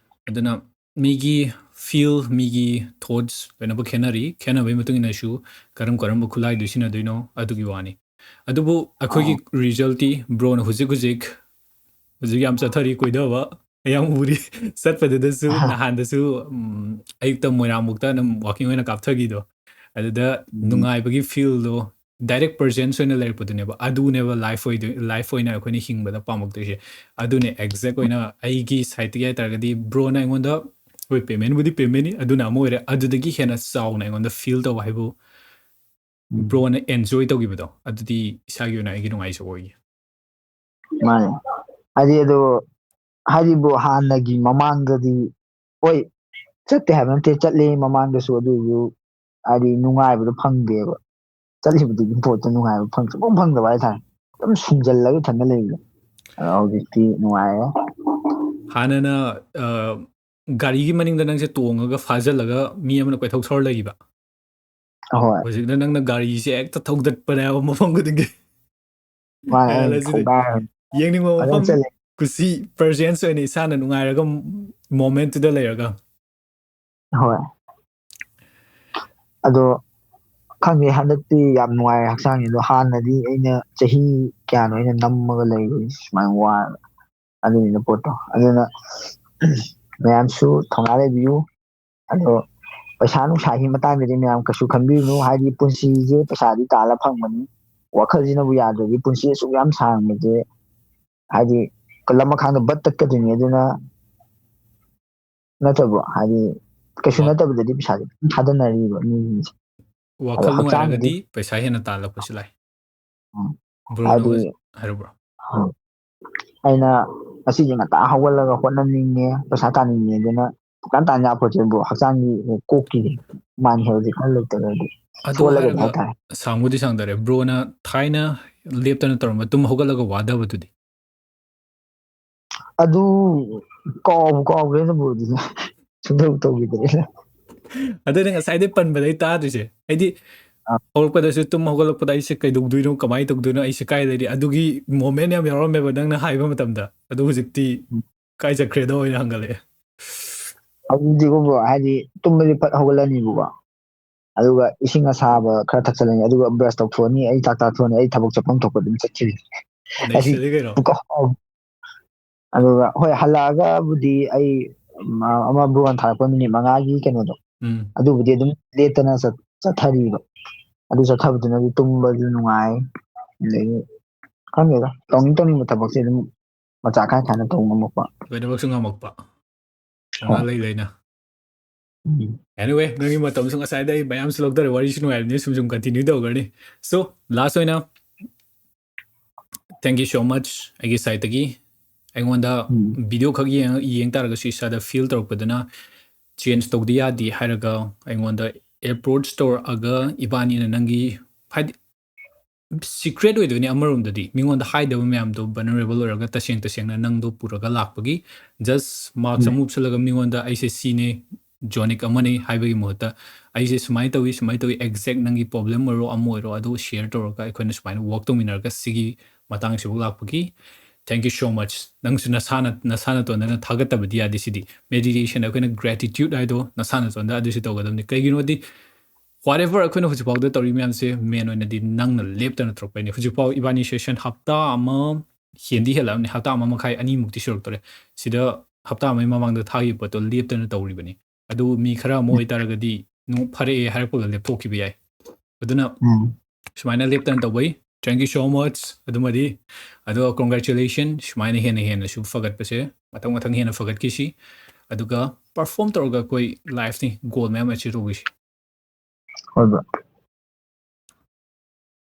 ꯑꯗꯨꯅ ꯃꯤꯒꯤ ꯐꯤꯜ, ꯃꯤꯒꯤ ꯊꯣꯠꯁ ꯂꯣꯏꯅꯃꯛ ꯈꯦꯠꯅꯔꯤ꯫ ꯈꯦꯠꯅꯕꯒꯤ ꯃꯇꯨꯡ ꯏꯟꯅꯁꯨ ꯀꯔꯝ ꯀꯔꯝꯕ ꯈꯨꯠꯂꯥꯏꯗꯨ ꯁꯤꯖꯤꯟꯅꯗꯣꯏꯅꯣ ꯑꯗꯨꯒꯤ ꯋꯥꯅꯤ꯫ ꯑꯗꯨꯕꯨ ꯑꯩꯈꯣꯏꯒꯤ ꯑꯥ, ꯔꯤꯖꯜꯇꯤ ꯕ꯭ꯔꯣꯅ ꯍꯧꯖꯤꯛ ꯍꯧꯖꯤꯛ ꯍꯧꯖꯤꯛ ꯌꯥꯝ ꯆꯠꯊꯔꯤ ꯀꯣꯏꯊꯕ, ꯌꯥꯝ ꯎꯔꯤ꯫ ꯆꯠꯄꯗꯨꯗꯁꯨ ꯅꯍꯥꯟꯗꯁꯨ ꯎꯝ, ꯑꯌꯨꯛꯇ ꯃꯣꯏꯔꯥꯡꯃꯨꯛꯇ ꯑꯗꯨꯝ ꯋꯥꯀꯤꯡ ꯑꯣꯏꯅ ꯀꯥꯞꯊꯈꯤꯗꯣ, ꯑꯗꯨꯗ ꯎꯝ, ꯅꯨꯡꯉꯥꯏꯕꯒꯤ ꯐꯤꯜꯗꯣ ꯗꯥꯏꯔꯦꯛ ꯄ꯭ꯔꯖꯦꯟꯁ ꯑꯣꯏꯅ ꯂꯩꯔꯛꯄꯗꯨꯅꯦꯕ꯫ ꯑꯗꯨꯅꯦꯕ ꯂꯥꯏꯐ ꯑꯣꯏꯗꯣꯏ ꯂꯥꯏꯐ ꯑꯣꯏꯅ ꯑꯩꯈꯣꯏꯅ ꯍꯤꯡꯕꯗ ꯄꯥꯝꯃꯛꯇꯣꯏꯁꯦ꯫ ꯑꯗꯨꯅꯦ ꯑꯦꯛꯖꯦꯛ ꯑꯣꯏꯅ ꯑꯩꯒꯤ ꯁꯥꯏꯠꯇꯒꯤ ꯍꯥꯏ ꯇꯥꯔꯒꯗꯤ ꯕ꯭ꯔꯣꯅ ꯑꯩꯉꯣꯟꯗ, ꯍꯣꯏ, ꯄꯦꯃꯦꯟꯕꯨꯗꯤ ꯄꯦꯃꯦꯟꯅꯤ, ꯑꯗꯨꯅ ꯑꯃ ꯑꯣꯏꯔꯦ꯫ ꯑꯗꯨꯗꯒꯤ ꯍꯦꯟꯅ ꯆꯥꯎꯅ ꯑꯩꯉꯣꯟꯗ ꯐꯤꯜ ꯇꯧꯕ ꯍꯥꯏꯕꯨ ꯎꯝ, ꯕ꯭ꯔꯣꯅ ꯑꯦꯟꯖꯣꯏ ꯇꯧꯈꯤꯕꯗꯣ, ꯑꯗꯨꯗꯤ ꯏꯁꯥꯒꯤ ꯑꯣꯏꯅ ꯑꯩꯒꯤ ꯅꯨꯡꯉꯥꯏꯖꯕ ꯑꯣꯏꯌꯦ꯫ ꯃꯥꯅꯦ꯫ ꯍꯥꯏꯗꯤ ꯑꯗꯣ, ꯍꯥꯏꯗꯤ ꯕ꯭ꯔꯣ, ꯍꯥꯟꯅꯒꯤ ꯃꯃꯥꯡꯗꯗꯤ, ꯍꯣꯏ, ꯆꯠꯇꯦ ꯍꯥꯏꯕ ꯅꯠꯇꯦ, ꯆꯠꯂꯦ ꯃꯃꯥꯡꯗꯁꯨ, ꯑꯗꯨ ꯑꯣꯏꯔꯁꯨ ꯍꯥꯏꯗꯤ ꯅꯨꯡꯉꯥꯏꯕꯗꯣ ꯐꯪꯗꯦꯕ꯫ ꯆꯠꯂꯤꯕꯗꯨꯒꯤ ꯄꯣꯠꯇꯣ ꯅꯨꯡꯉꯥꯏꯕ ꯐꯪ ꯁꯨꯡꯐꯪ ꯐꯪꯗꯕ ꯍꯥꯏꯇꯥꯔꯦ꯫ ꯑꯗꯨꯝ ꯁꯨꯡꯖꯜꯂꯒ ꯏꯊꯟꯗ ꯂꯩꯕꯗꯣ꯫ ꯑꯗꯣ ꯍꯧꯖꯤꯛꯇꯤ ꯅꯨꯡꯉꯥꯏꯔꯦ꯫ ꯍꯥꯟꯅꯅ ꯑ, ꯒꯥꯔꯤꯒꯤ ꯃꯅꯤꯡꯗ ꯅꯪꯁꯦ ꯇꯣꯡꯉꯒ ꯐꯥꯖꯤꯜꯂꯒ ꯃꯤ ꯑꯃꯅ ꯀꯣꯏꯊꯧ ꯊꯧꯔ ꯂꯩꯈꯤꯕ꯫ ꯍꯣꯏ꯫ ꯍꯧꯖꯤꯛꯅ ꯅꯪꯅ ꯒꯥꯔꯤꯁꯦ ꯍꯦꯛꯇ ꯊꯧꯗꯠꯄꯅꯦ ꯍꯥꯏꯕ ꯃꯐꯝ ꯈꯨꯗꯤꯡꯒꯤ꯫ ꯃꯥꯅꯦ, ꯑꯦ, ꯑꯩꯅ ꯂꯩꯁꯤꯗꯤ ꯊꯧꯗꯥꯔ ꯌꯦꯡꯅꯤꯡꯕ ꯐꯖꯅ ꯃꯐꯝ ꯆꯠꯂꯦ꯫ ꯀꯨꯁꯤ, ꯄ꯭ꯔꯖꯦꯟꯁ ꯑꯣꯏꯅ ꯏꯁꯥꯅ ꯅꯨꯡꯉꯥꯏꯔꯒ ꯃꯣꯃꯦꯟꯠꯇꯨꯗ ꯂꯩꯔꯒ꯫ ꯍꯣꯏ꯫ ꯑꯗꯣ ꯈꯪꯗꯦ, ꯍꯟꯗꯛꯇꯤ ꯌꯥꯝ ꯅꯨꯡꯉꯥꯏꯔꯦ ꯍꯛꯆꯥꯡꯁꯦ꯫ ꯑꯗꯣ ꯍꯥꯟꯅꯗꯤ ꯑꯩꯅ ꯆꯍꯤ ꯀꯌꯥꯅꯣ ꯑꯩꯅ ꯅꯝꯃꯒ ꯂꯩꯔꯨꯏ ꯁꯨꯃꯥꯏꯅ ꯋꯥꯔꯒ꯫ ꯑꯗꯨꯅꯤꯅ ꯄꯣꯠꯇꯣ꯫ ꯑꯗꯨꯅ ꯃꯌꯥꯝꯁꯨ ꯊꯧꯅꯥ ꯂꯩꯕꯤꯌꯨ꯫ ꯑꯗꯣ ꯄꯩꯁꯥ ꯅꯨꯡꯁꯥꯒꯤ ꯃꯇꯥꯡꯗꯗꯤ ꯃꯌꯥꯝ ꯀꯩꯁꯨ ꯈꯟꯕꯤꯔꯨꯅꯨ, ꯍꯥꯏꯗꯤ ꯄꯨꯟꯁꯤꯁꯦ ꯄꯩꯁꯥꯗꯤ ꯇꯥꯜꯂ ꯐꯪꯕꯅꯤ꯫ ꯋꯥꯈꯜꯁꯤꯅꯕꯨ ꯌꯥꯗ꯭ꯔꯗꯤ ꯄꯨꯟꯁꯤ ꯑꯁꯨꯛ ꯌꯥꯝ ꯁꯥꯡꯕꯁꯦ ꯍꯥꯏꯗꯤ ꯂꯝꯃꯈꯥꯡꯗ ꯕꯠ ꯇꯠꯀꯗꯣꯏꯅꯤ꯫ ꯑꯗꯨꯅ ꯅꯠꯇꯕ ꯍꯥꯏꯗꯤ ꯀꯩꯁꯨ ꯋꯥ- ꯅꯠꯇꯕꯗꯗꯤ ꯄꯩꯁꯥꯁꯦ ꯃꯌꯥꯝ ꯊꯥꯗꯅꯔꯤꯕ ꯃꯤꯁꯤꯡꯁꯦ꯫ ꯋꯥꯈꯜ ꯑꯗꯣ ꯍꯛꯆꯥꯡꯗꯗꯤ ꯅꯨꯡꯉꯥꯏꯔꯒꯗꯤ ꯄꯩꯁꯥ ꯍꯦꯟꯅ ꯇꯥꯜꯂꯛꯄꯁꯨ ꯂꯥꯛꯏ꯫ ꯎꯝ. ꯕ꯭ꯔꯣ, ꯍꯥꯏꯗꯤ ꯅꯪ ꯍꯥꯏꯔꯨꯕ꯭ꯔꯣ? ꯎꯝ. ꯑꯩꯅ ꯉꯁꯤꯁꯦ ꯉꯟꯇꯥ ꯍꯧꯒꯠꯂꯒ ꯍꯣꯠꯅꯅꯤꯡꯉꯦ, ꯄꯩꯁꯥ ꯇꯥꯅꯤꯡꯉꯦ, ꯑꯗꯨꯅ ꯄꯨꯡꯇꯥꯟ ꯇꯥꯟ ꯌꯥꯄꯣꯠꯇꯦ ꯕ꯭ꯔꯣ꯫ ꯍꯛꯆꯥꯡꯒꯤ ꯀꯣꯛꯀꯤ ꯃꯥꯏꯟ ꯍꯦꯜꯗꯤ ꯈꯔ ꯂꯩꯇ꯭ꯔꯒꯗꯤ ꯑꯗꯨ ꯁꯣꯜꯂꯒꯗꯤ ꯍꯥꯏꯔꯒ ꯍꯥꯏꯇꯥꯔꯦ꯫ ꯁꯥꯡꯕꯨꯗꯤ ꯁꯥꯡꯗꯔꯦ, ꯕ꯭ꯔꯣꯅ ꯊꯥꯏꯅ ꯂꯦꯞꯇꯅ ꯇꯧꯔꯝꯕ ꯇꯨꯝ ꯍꯧꯒꯠꯂꯒ ꯋꯥꯗꯕꯗꯨꯗꯤ? ꯑꯗꯨ ꯀꯥꯎꯕꯨ ꯀꯥꯎꯈ꯭ꯔꯦꯗ ꯕ꯭ꯔꯣ, ꯑꯗꯨꯗꯤ ꯁꯨꯡꯇꯧ ꯇꯧꯈꯤꯗ꯭ꯔꯦꯗ꯫ ꯑꯗꯨꯅ ꯉꯁꯥꯏꯗꯩ ꯄꯟꯕꯗꯩ ꯇꯥꯗ꯭ꯔꯤꯁꯦ꯫ ꯑꯩꯗꯤ ꯑꯥ. ꯍꯧꯔꯛꯄꯗꯁꯨ ꯇꯨꯝ ꯍꯧꯒꯠꯂꯛꯄꯗ ꯑꯩꯁꯦ ꯀꯩꯗꯧꯗꯣꯏꯅꯣ, ꯀꯃꯥꯏꯅ ꯇꯧꯗꯣꯏꯅꯣ, ꯑꯩꯁꯦ ꯀꯥꯏ ꯂꯩꯔꯤ, ꯑꯗꯨꯒꯤ ꯃꯣꯃꯦꯟ ꯌꯥꯝ ꯌꯥꯎꯔꯝꯃꯦꯕ ꯅꯪꯅ ꯍꯥꯏꯕ ꯃꯇꯝꯗ꯫ ꯑꯗꯨ ꯍꯧꯖꯤꯛꯇꯤ ꯎꯝ. ꯀꯥꯏ ꯆꯠꯈ꯭ꯔꯦꯗꯣ ꯑꯣꯏꯅ ꯍꯪꯒꯠꯂꯛꯑꯦ꯫ ꯍꯧꯖꯤꯛꯇꯤꯀꯣ ꯕ꯭ꯔꯣ, ꯍꯥꯏꯗꯤ ꯇꯨꯝꯕꯗꯤ ꯐꯠ ꯍꯧꯒꯠꯂꯅꯤꯕꯀꯣ, ꯑꯗꯨꯒ ꯏꯁꯤꯡ ꯑꯁꯥꯕ ꯈꯔ ꯊꯛꯆꯜꯂꯅꯤ, ꯑꯗꯨꯒ ꯕ꯭ꯔꯁ ꯇꯧꯊꯣꯛꯑꯅꯤ, ꯑꯩ ꯆꯥꯛ ꯆꯥꯊꯣꯛꯑꯅꯤ, ꯑꯩ ꯊꯕꯛ ꯆꯠꯐꯝ ꯊꯣꯛꯄ ꯑꯗꯨꯝ ꯆꯠꯈꯤꯕꯅꯤ꯫ ꯍꯥꯏꯗꯤ ꯅꯩꯁꯜꯂꯤ ꯀꯩꯅꯣ꯫ ꯄꯨꯡꯀꯥꯎ-, ꯑꯗꯨꯒ ꯍꯣꯏ, ꯍꯜꯂꯛꯑꯒꯕꯨꯗꯤ ꯑꯩ, ꯎꯝ, ꯑꯃ ꯕ꯭ꯔꯣꯅ ꯊꯥꯔꯛꯄ ꯃꯤꯅꯤꯠ ꯃꯉꯥꯒꯤ ꯀꯩꯅꯣꯗꯣ, ꯎꯝ. ꯑꯗꯨꯕꯨꯗꯤ ꯑꯗꯨꯝ ꯂꯦꯞꯇꯅ ꯆꯠ-, ꯆꯠꯊꯔꯤꯕ꯫ ꯑꯗꯨ ꯆꯠꯊꯕꯗꯨꯅꯗꯤ ꯇꯨꯝꯕꯁꯨ ꯅꯨꯡꯉꯥꯏ, ꯑꯗꯒꯤ ꯈꯪꯗꯦꯗ, ꯇꯧꯅꯤꯡ ꯇꯧꯅꯤꯡꯕ ꯊꯕꯛꯁꯦ ꯑꯗꯨꯝ ꯃꯆꯥ ꯈꯥꯏ ꯈꯥꯏꯅ ꯇꯧ ꯉꯝꯃꯛꯄ꯫ ꯂꯣꯏꯅꯃꯛꯁꯨ ꯉꯝꯃꯛꯄ꯫ ꯍꯣꯏ. ꯂꯩ ꯂꯩꯅ꯫ ꯎꯝ. Anyway, ꯅꯪꯒꯤ ꯃꯇꯝꯁꯨ ꯉꯁꯥꯏꯗ ꯑꯩ ꯃꯌꯥꯝꯁꯨ ꯂꯧꯊꯔꯦ, ꯋꯥꯔꯤꯁꯨ ꯅꯨꯡꯉꯥꯏꯕꯅꯤ, ꯁꯨꯝ ꯁꯨꯝ continue ꯇꯧꯈ꯭ꯔꯅꯤ꯫ So, last ꯑꯣꯏꯅ, thank you so much ꯑꯩꯒꯤ sideꯇꯒꯤ ꯑꯩꯉꯣꯟꯗ ꯎꯝ. video ꯈꯛ ꯌꯦꯡ, ꯌꯦꯡ ꯇꯥꯔꯒꯁꯨ ꯏꯁꯥꯗ feel ꯇꯧꯔꯛꯄꯗꯨꯅ change ꯇꯧꯗ ꯌꯥꯗꯦ ꯍꯥꯏꯔꯒ ꯑꯩꯉꯣꯟꯗ approach ꯇꯧꯔꯛꯑꯒ ꯏꯕꯥꯅꯤꯅ ꯅꯪꯒꯤ, ꯍꯥꯏꯗꯤ, secret ꯑꯣꯏꯗꯣꯏꯅꯤ ꯑꯃꯔꯣꯝꯗꯗꯤ, ꯃꯤꯉꯣꯟꯗ ꯍꯥꯏꯗꯕ ꯃꯌꯥꯝꯗꯣ vulnerable ꯑꯣꯏꯔꯒ ꯇꯁꯦꯡ ꯇꯁꯦꯡꯅ ꯅꯪꯗꯣ ꯄꯨꯔꯒ ꯂꯥꯛꯄꯒꯤ, just mask ꯎꯝ. ꯑꯃ ꯎꯞꯁꯜꯂꯒ ꯃꯤꯉꯣꯟꯗ "ꯑꯩꯁꯦ ꯁꯤꯅꯦ, Jonic ꯑꯃꯅꯤ" ꯍꯥꯏꯕꯒꯤ ꯃꯍꯨꯠꯇ "ꯑꯩꯁꯦ ꯁꯨꯃꯥꯏꯅ ꯇꯧꯏ, ꯁꯨꯃꯥꯏꯅ ꯇꯧꯏ, exact ꯅꯪꯒꯤ problem ꯑꯣꯏꯔꯣ ꯑꯃ ꯑꯣꯏꯔꯣ, ꯑꯗꯨ share ꯇꯧꯔꯒ ꯑꯩꯈꯣꯏꯅ ꯁꯨꯃꯥꯏꯅ work ꯇꯧꯃꯤꯟꯅꯔꯒ ꯁꯤꯒꯤ ꯃꯇꯥꯡꯁꯤꯐꯥꯎ ꯂꯥꯛꯄꯒꯤ thank you so much꯫ ꯅꯪꯁꯨ ꯅꯁꯥꯅ, ꯅꯁꯥꯅ ꯇꯣꯟꯗꯅ ꯊꯥꯒꯠꯇꯕꯗꯤ ꯌꯥꯗꯦ꯫ ꯁꯤꯗꯤ meditation, ꯑꯩꯈꯣꯏꯅ gratitude ꯍꯥꯏꯗꯣ ꯅꯁꯥꯅ ꯇꯣꯟꯗ ꯑꯗꯨꯁꯨ ꯇꯧꯒꯗꯕꯅꯤ꯫ ꯀꯩꯒꯤꯅꯣꯗꯤ whatever ꯑꯩꯈꯣꯏꯅ ꯍꯧꯖꯤꯛꯐꯥꯎꯗ ꯇꯧꯔꯤ ꯃꯌꯥꯝꯁꯦ main ꯑꯣꯏꯅꯗꯤ ꯅꯪꯅ ꯂꯦꯞꯇꯅ ꯇꯧꯔꯛꯄꯩꯅꯦ꯫ ꯍꯧꯖꯤꯛꯐꯥꯎ ꯏꯕꯥꯅꯤ session ꯍꯞꯇꯥ ꯑꯃ ꯍꯦꯟꯗꯤ ꯍꯦꯜꯂꯛꯑꯕꯅꯤ, ꯍꯞꯇꯥ ꯑꯃ ꯃꯈꯥꯏ, ꯑꯅꯤꯃꯨꯛꯇꯤ ꯁꯨꯔꯛꯇꯣꯔꯦ꯫ ꯁꯤꯗ ꯍꯞꯇꯥ ꯑꯃꯒꯤ ꯃꯃꯥꯡꯗ ꯊꯥꯈꯤꯕ ꯄꯣꯠꯇꯣ ꯂꯦꯞꯇꯅ ꯇꯧꯔꯤꯕꯅꯤ꯫ ꯑꯗꯨ ꯃꯤ ꯈꯔ ꯑꯃ ꯑꯣꯏꯇꯥꯔꯒꯗꯤ ꯅꯨꯡ ꯐꯔꯛꯑꯦ ꯍꯥꯏꯔꯛꯄꯒ ꯂꯦꯞꯊꯣꯛꯈꯤꯕ ꯌꯥꯏ꯫ ꯑꯗꯨꯅ ꯎꯝ ꯁꯨꯃꯥꯏꯅ ꯂꯦꯞꯇꯅ ꯇꯧꯕꯩ thank you so much ꯑꯗꯨꯃꯗꯤ, ꯑꯗꯨꯒ congratulation ꯁꯨꯃꯥꯏꯅ ꯍꯦꯟꯅ ꯍꯦꯟꯅꯁꯨ ꯐꯒꯠꯄꯁꯦ, ꯃꯊꯪ ꯃꯊꯪ ꯍꯦꯟꯅ ꯐꯒꯠꯈꯤꯁꯤ꯫ ꯑꯗꯨꯒ perform ꯇꯧꯔꯒ ꯑꯩꯈꯣꯏ life ꯅꯤ goal ꯃꯌꯥꯝ achieve ꯇꯧꯈꯤꯁꯤ꯫ ꯍꯣꯏ ꯕ꯭ꯔꯣ꯫